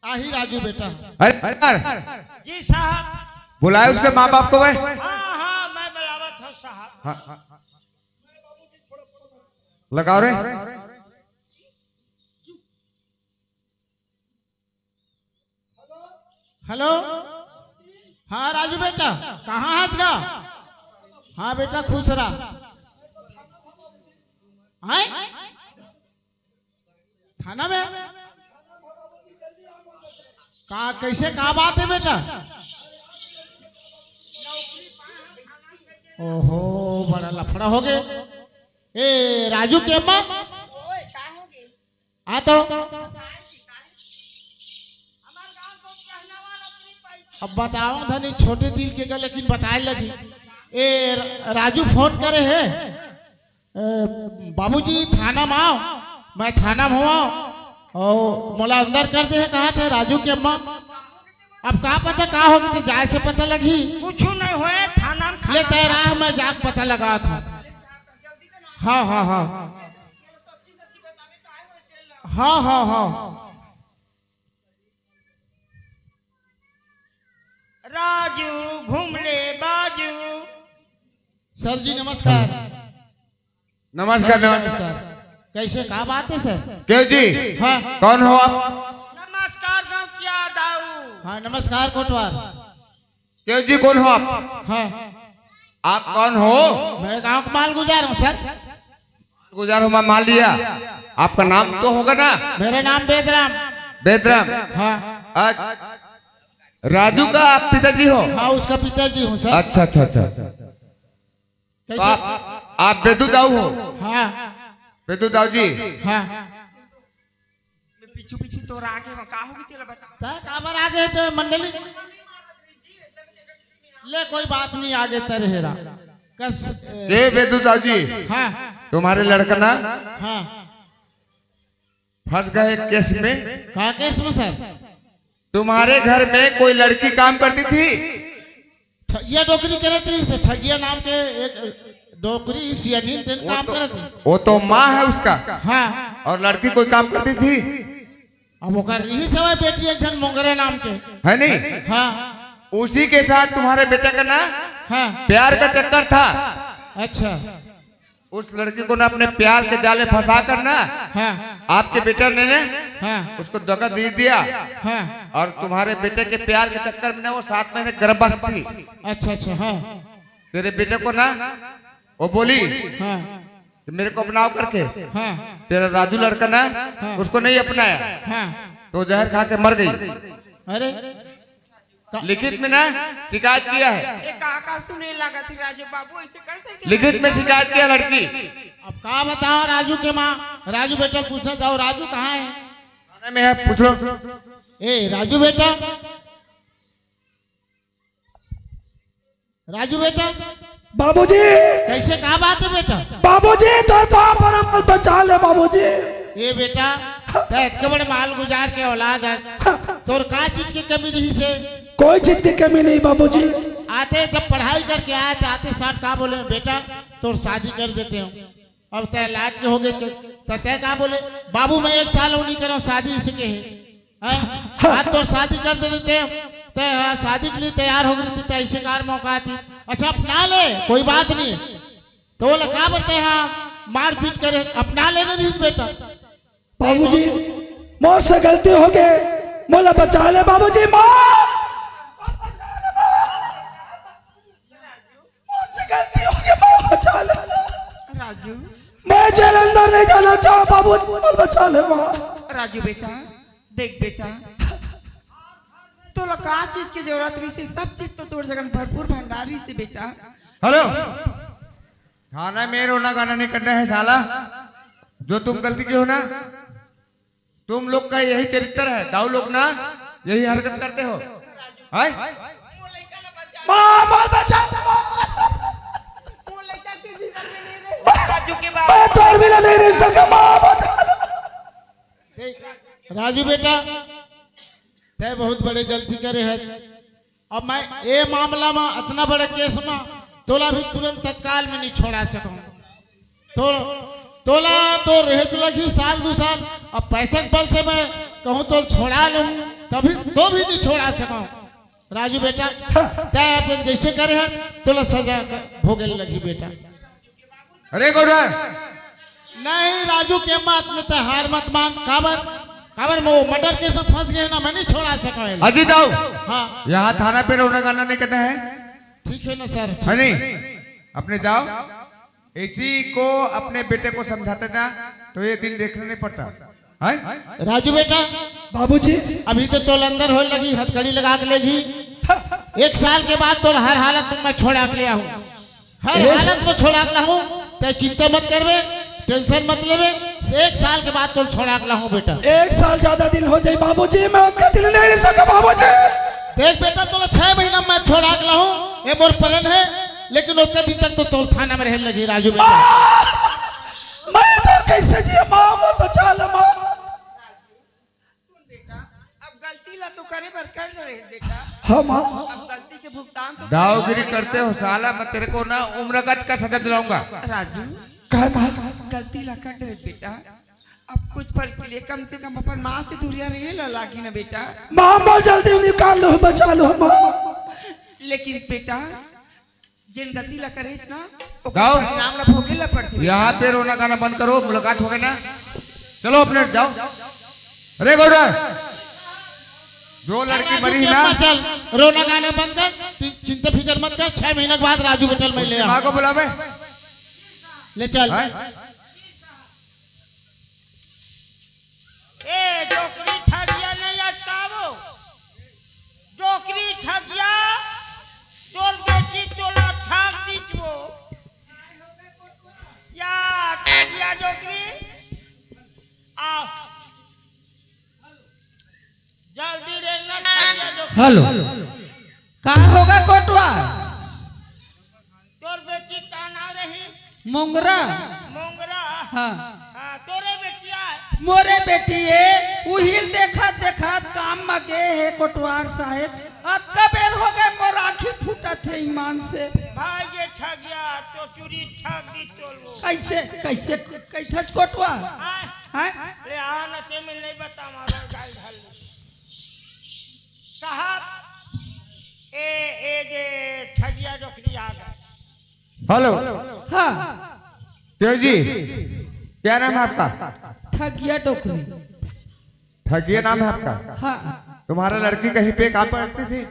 आही राजू बेटा। अरे यार, जी साहब। बुलाए उसके माँ बाप को बे। हाँ, हाँ, मैं बुलावत हूँ साहब। हाँ। लगाओ रे। हेलो। हाँ राजू बेटा, कहाँ हस गा? हाँ बेटा, खुश रहा। हैं? थाना में? का, कैसे, का बात है बेटा? ओहो, बड़ा लफड़ा हो गे। ए राजू के अम्मा, आ तो। अब बताओ धनी, छोटे दिल के गा, लेकिन बताए लगी। ए, राजू फोन करे हे, ए, बाबूजी थाना में आओ, मैं थाना में हूँ, आओ, और मोला अंदर कर दे हे, कहा थे राजू के अम्मा। अब का पता का होगे, ते जाए से पता लगही। कुछ नहीं होए, थाना में ले खाना तैयार रहा, मैं जाके पता लगावत हूँ। हाँ, हाँ, हाँ। हाँ, हाँ, हाँ। राजू घूम ले बाजू। सर जी नमस्कार। नमस्कार, नमस्कार। कैसे, का बात है सर? केव जी, हाँ। कौन हो आप? नमस्कार गौंटिया दाऊ। हाँ, नमस्कार कोटवार। केव जी, कौन हो आप? हाँ। आप कौन हो? मैं गांव का मालगुजार हूँ सर। गुजार हो, मैं मान लिया। आपका नाम तो होगा ना? मेरा नाम बेदराम। बेदराम। हाँ। आज राजू का आप पिताजी हो? हाँ, उसका पिताजी हूँ सर। अच्छा, अच्छा, अच्छा। कैसे? तो आप, आप बेदू दाऊ हो? हाँ। बेदू दाऊ जी। हाँ। मैं पीछू पीछू तोर आगे में का होगी तेला बता। तै काबर आगे हे तो मंडली? ले कोई बात नहीं, आगे तैयार रहा। कस, ए, ए बेदू दाऊ जी, हाँ। तुम्हारे लड़का ना हाँ। फंस गए केस में। का केस में सर? तुम्हारे घर में कोई लड़की काम करती थी? ठगिया डोकरी करत रहिस, ठगिया नाम के एक डोकरी सियानिन तेन वो काम तो, करत रहिस। वो तो माँ है उसका। हाँ। और लड़की कोई काम करती थी? अब ओकर इही सवय बेटी एक झन मोंगरे नाम के। है नहीं? हाँ। उसी के साथ तुम्हारे बेटे का ना हाँ। प्यार का चक्कर था। अच्छा। उस लड़की को ना अपने प्यार के जाल में फंसा कर ना हाँ। आपके बेटे ने ना हाँ। उसको धोखा दे दिया। हाँ। और तुम्हारे बेटे के प्यार के चक्कर में ना वो सात महीने गर्भवती थी। अच्छा, अच्छा, हाँ। तेरे बेटे को ना वो बोली हाँ। कि मेरे को अपनाओ करके हाँ। तेरा राजू लड़का ना हाँ। उसको नहीं अपनाया। हाँ। तो जहर खा के मर गई। अरे का- लिखित में ना शिकायत किया है। ए, का, का सुने लागत हे राजू बाबू, ऐसे कर सकते हैं? लिखित में शिकायत किया लड़की। अब का बताओ राजू के माँ, राजू बेटा पूछत हूँ, राजू कहाँ है? थाने में है, पूछ लो। ए राजू बेटा, राजू बेटा। बाबूजी। कैसे, का बात है बेटा? बाबूजी, तोर पाँव परम, मोला बचा ले बाबूजी। ए बेटा, तैं इतने बड़े मालगुजार के औलाद है, तोर का चीज के कमी रहिसे? कोई चीज के कमी नहीं बाबूजी। आते जब पढ़ाई करके आए तो आते साथ का बोले, बेटा तोर शादी कर देते हैं। अब तैं लायक के होगे, त तैं का बोले, बाबू मैं एक साल अउ नइ करंव शादी, इसे कहे। हैं? आज तोर शादी कर देते, तैं, हाँ, शादी के लिए तैयार हो गई थी, तैं इसे कार मौका थी। अच्छा, अपना ले, कोई बात नहीं। त ओला का बोलते हैं, हाँ, मारपीट करे, अपना लेने नहीं बेटा। बाबूजी, मोर से गलती होगे, मोला बचा ले बाबूजी, माँ। मोर से गलती होगे, माँ बचा ले। राजू। मैं जेल अंदर नहीं जाना चाहूँ बाबू, मोला बचा ले माँ। राजू बेटा, देख बेटा, तोला का चीज के जरूरत रहिसे, सब चीज तो तोर जगह भरपूर भंडार रहिसे बेटा। हेलो, थाना में रोना गाना नहीं करना है साला। जो तुम गलती किए हो ना, तुम लोग का यही चरित्र है, दाऊ लोग ना यही हरकत करते हो। हैं? माँ, माँ, बचा, माँ। राजू के बाबा। मैं तोर बिना नहीं रह सका, माँ, बचा। देख, राजू बेटा, तैं बहुत बड़े गलती करे है। अब मैं ए मामला में, अतना बड़े केस में तोला भी तुरंत तत्काल में नहीं छोड़ा सकूं। तो तोला तो रहे तो लगी साल दू साल। अब पैसा के बल से मैं कहूं तो छोड़ा लूं, तभी तो भी नहीं छोड़ा सकूं। राजू बेटा, तैं अपन जैसे करे है, तोला सजा क-, भोगे लगी बेटा। अरे गौरा, नहीं राजू के मत में तो हार मत मान। काबर, काबर वो मर्डर केस में फंस गए ना, मैं नहीं छोड़ा सका है। अजीत आओ। हाँ। यहाँ थाना पे रोना गाना नहीं करना है। ठीक है ना सर? है नहीं, अपने जाओ। इसी को अपने बेटे को समझाते ना तो ये दिन देखना नहीं पड़ता। हैं? राजू बेटा। बाबूजी। अभी तो तोल अंदर होए लगी, हथकड़ी लगा के लेगी। एक साल के बाद तोल हर हालत में मैं छोड़ा के ले आऊं। हर ए? हालत में छोड़ा के लाहूं, तैं चिंता मत करबे, टेंशन मत लेबे। एक साल के बाद तोल छोड़ा के लाहूं बेटा। एक साल ज्यादा दिन हो जाए बाबूजी, मैं उतका दिन नहीं रह सका बाबूजी। देख बेटा, तोला छह महीना में छोड़ा के लाहूं, ये मोर प्रण है, लेकिन उतका दिन तक तो तोल थाना में रहे लगी राजू बेटा। माँ, मैं तो कैसे जिया माँ, मोर बचा ले माँ। सुन बेटा, अब गलती ला तो करे बर कर रहे बेटा। हाँ माँ। अब गलती के भुगतान तो दावगिरी करते हो साला, मैं तेरे को ना उम्र कैद का सजा दिलाऊंगा। राजू। काय माँ? गलती ला कर रहे बेटा, अब कुछ पल के लिए कम से कम अपन माँ से दूरिया रहे ला लागी ना बेटा। माँ, माँ जल्दी निकाल लो, बचा लो माँ। लेकिन बेटा, जेन गलती ला करेस ना, ओकर गाओ। परिणाम ला भोगे ला पड़थे बेटा। यहाँ पे रोना गाना बंद करो, मुलाकात हो गई ना, चलो अपने जाओ। अरे गौरा, जो लड़की राजू मरी के ना, अम्मा चल, रोना गाना बंद कर, तू चिंता फिकर मत कर, छह महीना के बाद राजू बेटा ल मैं ले आऊँ। माँ को बुलावे। ले चल। हैं? ए, डोकरी ठगिया नहीं अटकावो। डोकरी ठगिया, तोर बेटी तोला ठग दीच वो। या ठगिया डोकरी, आओ। जल्दी रेंगना ठगिया डोकरी। हेलो। का होगा कोटवा? तोर बेटी का नाम रही? मोंगरा। मोंगरा? हाँ। हाँ, तोरे बेटी आय? मोरे बेटी हे, उहिल देखत देखत काम म गे हे कोटवार साहेब। अतका बेर हो गए मोर आँखी फूटत हे ईमान से। भाई ये ठगिया, तो चुरी ठग दी चोलवो। कैसे, कैसे, कैथच कोटवा? हाँ। हाँ? ले आ न ते में नहीं बता मारो गाल ढाल। साहब, ए, ए जे ठगिया डोकरी आ गए। हेलो। हाँ। क्यों जी, क्या नाम है आपका? ठगिया डोकरी। ठगिया नाम है आपका? हाँ। तुम्हारा लड़की कहीं पे काम करती थी?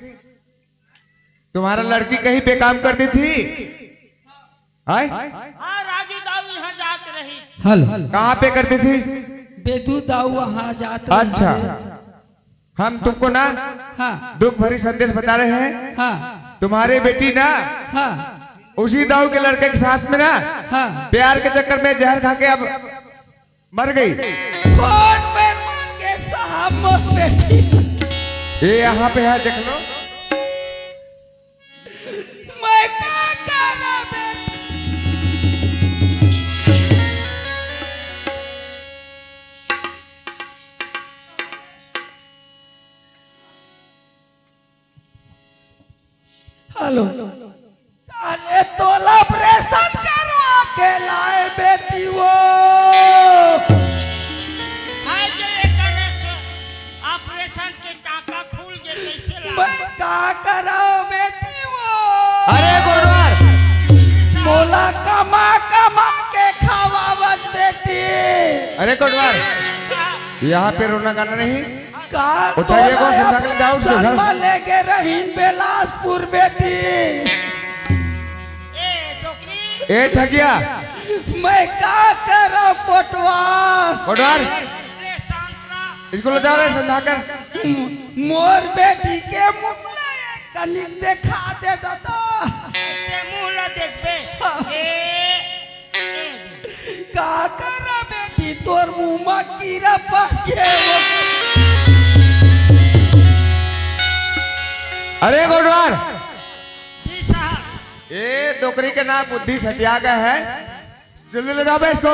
तुम्हारा लड़की कहीं पे काम करती थी? आय? हाँ, राजू दाऊ यहाँ जात रही। हेलो। कहाँ पे करती थी? बेदू दाऊ वहाँ जात रही। अच्छा। हम तुमको ना हाँ। दुख भरी संदेश बता रहे हैं। हाँ। तुम्हारी बेटी ना हाँ। उसी दाऊ के लड़के के साथ में ना हाँ। प्यार के चक्कर में जहर खा के अब मर गई। फोन पे मर गए साहब, मोर बेटी। ये यहाँ पे है, देख लो। मैं हेलो। काले तोला ऑपरेशन करवा के लाए बेटी वो। हाय, जे ये करे स-, ऑपरेशन के टाका खुल गे, कैसे ला? मैं का कराओ बेटी वो? अरे गोडवार। मोला कमा कमा के खावावत बेटी। अरे गोडवार, यहाँ पे रोना गाना नहीं। का उठाइए को तोला सिंधा के ले जाओ उसके घर। ऑपरेशन में लेगे रहीन बेलासपुर बेटी। ए, डोकरी। ए, ठगिया। मैं का करब, कोटवार? कोटवार। ए, शांत रह। इसको ले जाओ रे, सिंधा कर। मोर बेटी के मुंह ला एक कनिक देखा दे दादा। ऐसे मुंह ला देखबे। हाँ। ए, का करा बेटी, तोर मुंह म कीरा पाके हो। अरे गोडवार, जी साहब। ए डोकरी के ना बुद्धि सटिया गया है, जल्दी ले जाओ बे इसको।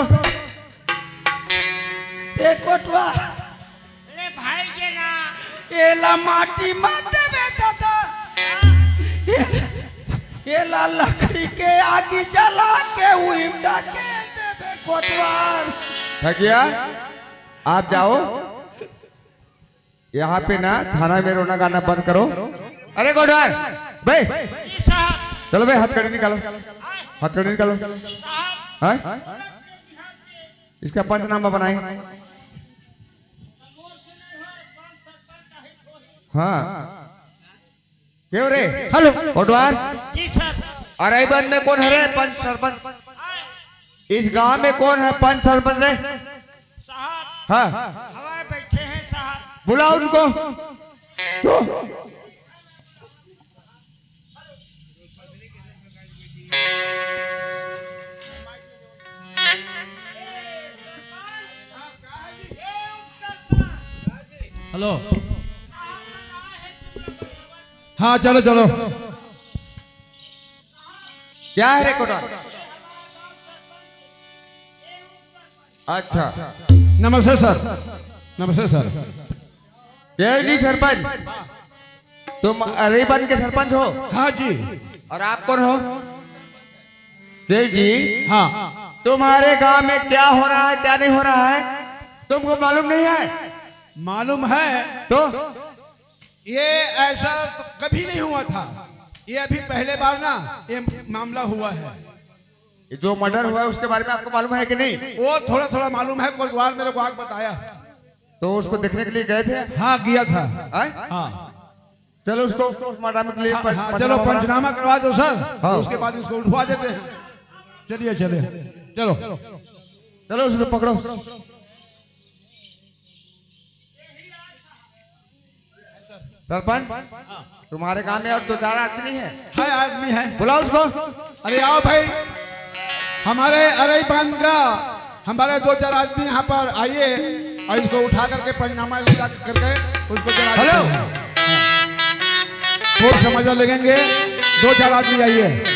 ए कोटवार, ले भाई के ना। एला माटी मत देबे दादा। एला, एला लकड़ी के आगी जला के उहिम ढकेल देबे कोटवार। ठगिया, आप जाओ, यहाँ पे ना थाना में रोना गाना बंद करो। अरे कोटवार, बे, जी साहब। चलो बे, हथकड़ी निकालो, हथकड़ी निकालो। साहब। हाँ? इसका पंचनामा बनाए। हाँ। क्यों रे? हेलो। कोटवार। जी सर। अरईबंद में कौन है रे? पंच, सरपंच। इस गांव में कौन है पंच, सरपंच रे? साहब। हाँ। हवा बैठे हैं साहब। बुलाओ उनको। तो हेलो। हाँ, चलो, चलो। क्या है रे कोटवार? अच्छा। नमस्ते सर। नमस्ते सर। जय जी सरपंच, तुम अरईबंद के सरपंच हो? हाँ जी। और आप कौन हो? जय जी। हाँ। तुम्हारे गांव में क्या हो रहा है, क्या नहीं हो रहा है, तुमको मालूम नहीं है? मालूम है। तो? ये ऐसा कभी नहीं हुआ था, ये अभी पहले बार ना ये मामला हुआ है। ये जो मर्डर हुआ है, उसके बारे में आपको मालूम है कि नहीं? वो थोड़ा थोड़ा मालूम है, कोटवार मेरे को आके बताया। तो उसको देखने के लिए गए थे? हाँ, गया था। हैं? हाँ। चलो, उसको पोस्टमार्टम के लिए हाँ, पंच-, हाँ, चलो, पंचनामा बना। पंचनामा करवा दो सर, हाँ। उसके बाद इसको उठवा देते हैं। चलिए, चलिए, चलो। चलो, उसको पकड़ो। सरपंच, तुम्हारे गांव में और दो चार आदमी नहीं है? है, आदमी है। बुलाओ उसको। अरे आओ भाई, हमारे अरईबंद का हमारे दो चार आदमी यहाँ पर आइए और इसको उठा करके पंचनामा करके उसको जला देते हैं। हेलो। कोर्ट से मजा लेंगे। दो चार आदमी आइए।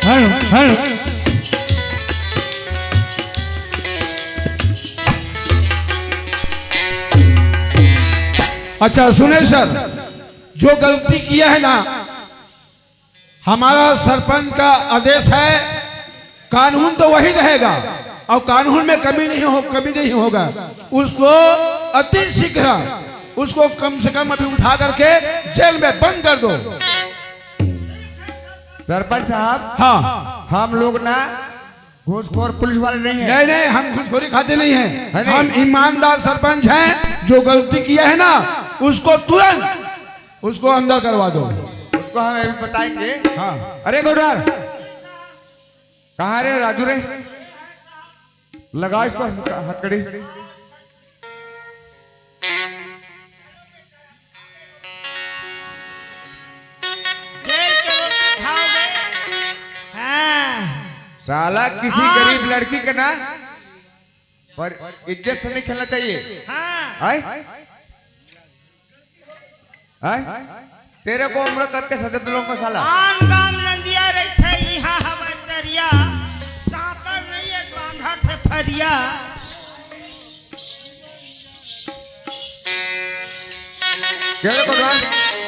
Hello, hello. अच्छा सुने सर, जो गलती किया है ना, हमारा सरपंच का आदेश है, कानून तो वही रहेगा और कानून में कमी नहीं हो, कमी नहीं होगा। उसको अति शीघ्र, उसको कम से कम अभी उठा करके जेल में बंद कर दो। सरपंच साहब, हाँ। हम लोग ना घूसखोर पुलिस वाले नहीं हैं। नहीं, नहीं, हम घूसखोरी खाते नहीं हैं। है नहीं? हम ईमानदार सरपंच हैं। जो गलती किया है ना, उसको तुरंत उसको अंदर करवा दो। उसको हम अभी बताएंगे। हाँ। अरे गोडार, कहाँ रे राजू रे? लगाओ इसको हथकड़ी। जेल के रोटी खाओगे? हाँ। साला किसी गरीब लड़की के ना पर इज्जत से नहीं खेलना चाहिए। हाँ। आय? आय? तेरे को उम्र करके सजा दिलाऊंगा साला। आन गाम नंदिया रहिथे, इहाँ हवय चरिया, साकर नहीं एक बांधा थे फरिया। क्या रे भगवान?